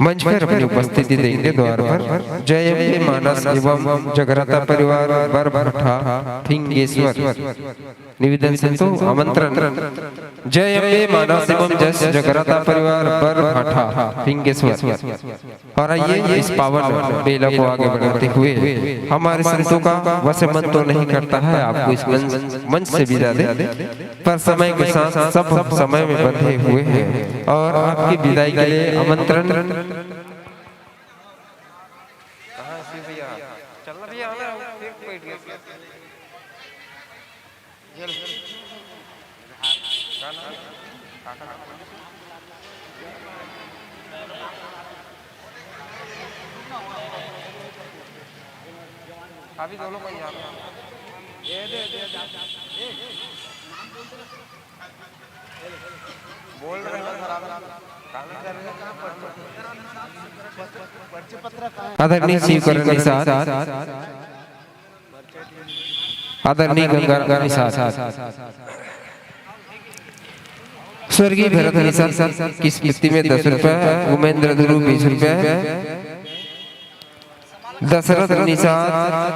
मंच पर अपनी उपस्थिति देंगे द्वार पर। जय अम्बे मानस एवं जगराता परिवार बरभाठा फिंगेश्वर। निवेदन संतो आमंत्रण। जय अम्बे मानस एवं जस जगराता परिवार बरभाठा फिंगेश्वर। और आइए, इस पावन बेला को आगे बढ़ाते हुए हमारे संतों का वश मन तो नहीं करता है आपको इस मंच, मंच से विदा दे, पर समय के साथ सब समय में बंधे हुए हैं और आपकी विदाई के लिए आमंत्रण। कहाँ है शिव भैया? चलना भैया, आना, फिर बैठ गया। अभी दोनों को यहाँ पे। बोल रहे हैं सर, आप गाना कर रहे हैं। आदरणीय शिवकरण निषाद, आदरणीय गंगा निषाद, स्वर्गीय भरत निषाद की स्मृति में दस रुपया, उमेंद्र ध्रुव बीस रुपया, दशरथ निषाद,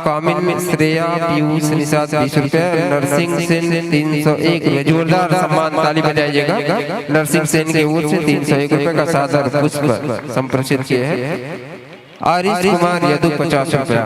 कामिन श्रेया, पीयूष निषाद बीस रुपया, नरसिंह सेन तीन सौ एक रुपया। जोरदार सम्मान, ताली बजाइएगा। नरसिंह सेन की ओर से तीन सौ एक रुपया का सादर पुष्प संप्रेषित किए हैं। आरिश कुमार यदु पचास रुपया।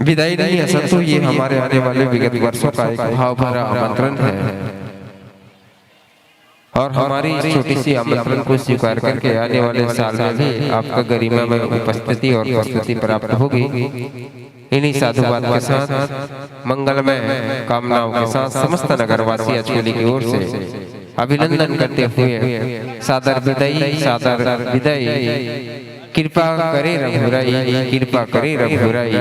विदाई नहीं है संतु, ये हमारे आने वाले विगत वर्षों का एक भाव भरा आमंत्रण है। और हमारी इस छोटी सी आमंत्रण को स्वीकार करके आने वाले साल में भी आपका गरिमा में उपस्थिति और प्रस्तुति प्राप्त होगी। इन्हीं साधुवाद के साथ मंगलमय कामनाओं के साथ समस्त नगरवासी अचकोली की ओर से अभिनंदन करते हुए सादर विदाई, सादर विदाई। कृपा करे रघुराई, कृपा करे रघुराई,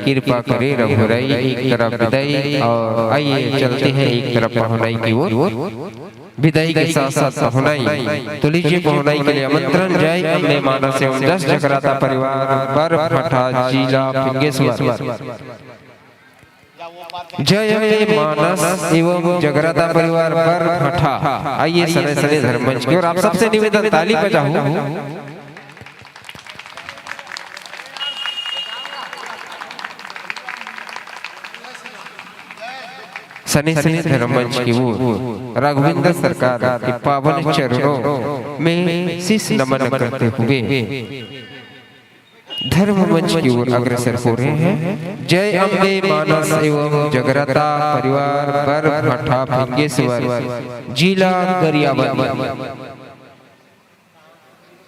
कृपा करे रघुराई। एक तरफ विदाई और आइए चलते हैं एक तरफ पहुनाई की ओर। विदाई के साथ साथ पहुनाई। तो लीजिए पहुनाई के लिए आमंत्रण। जय अम्बे मानस एवं जस जगराता परिवार, बरभाठा, जिला फिंगेश्वर। जय अम्बे मानस एवं जगराता परिवार, बरभाठा। आइए सने सने धर्म मंच की ओर, आप सबसे निवेदन, ताली बजाओ। सने सने धर्म मंच की ओर राघवेंद्र सरकार के पावन चरणों में शीश नमन करते हुए धर्म मंच की ओर अग्रसर हो रहे हैं। जय अम्बे मानस एवं जगराता परिवार, बरभाठा फिंगेश्वर, जिला गरियाबंद।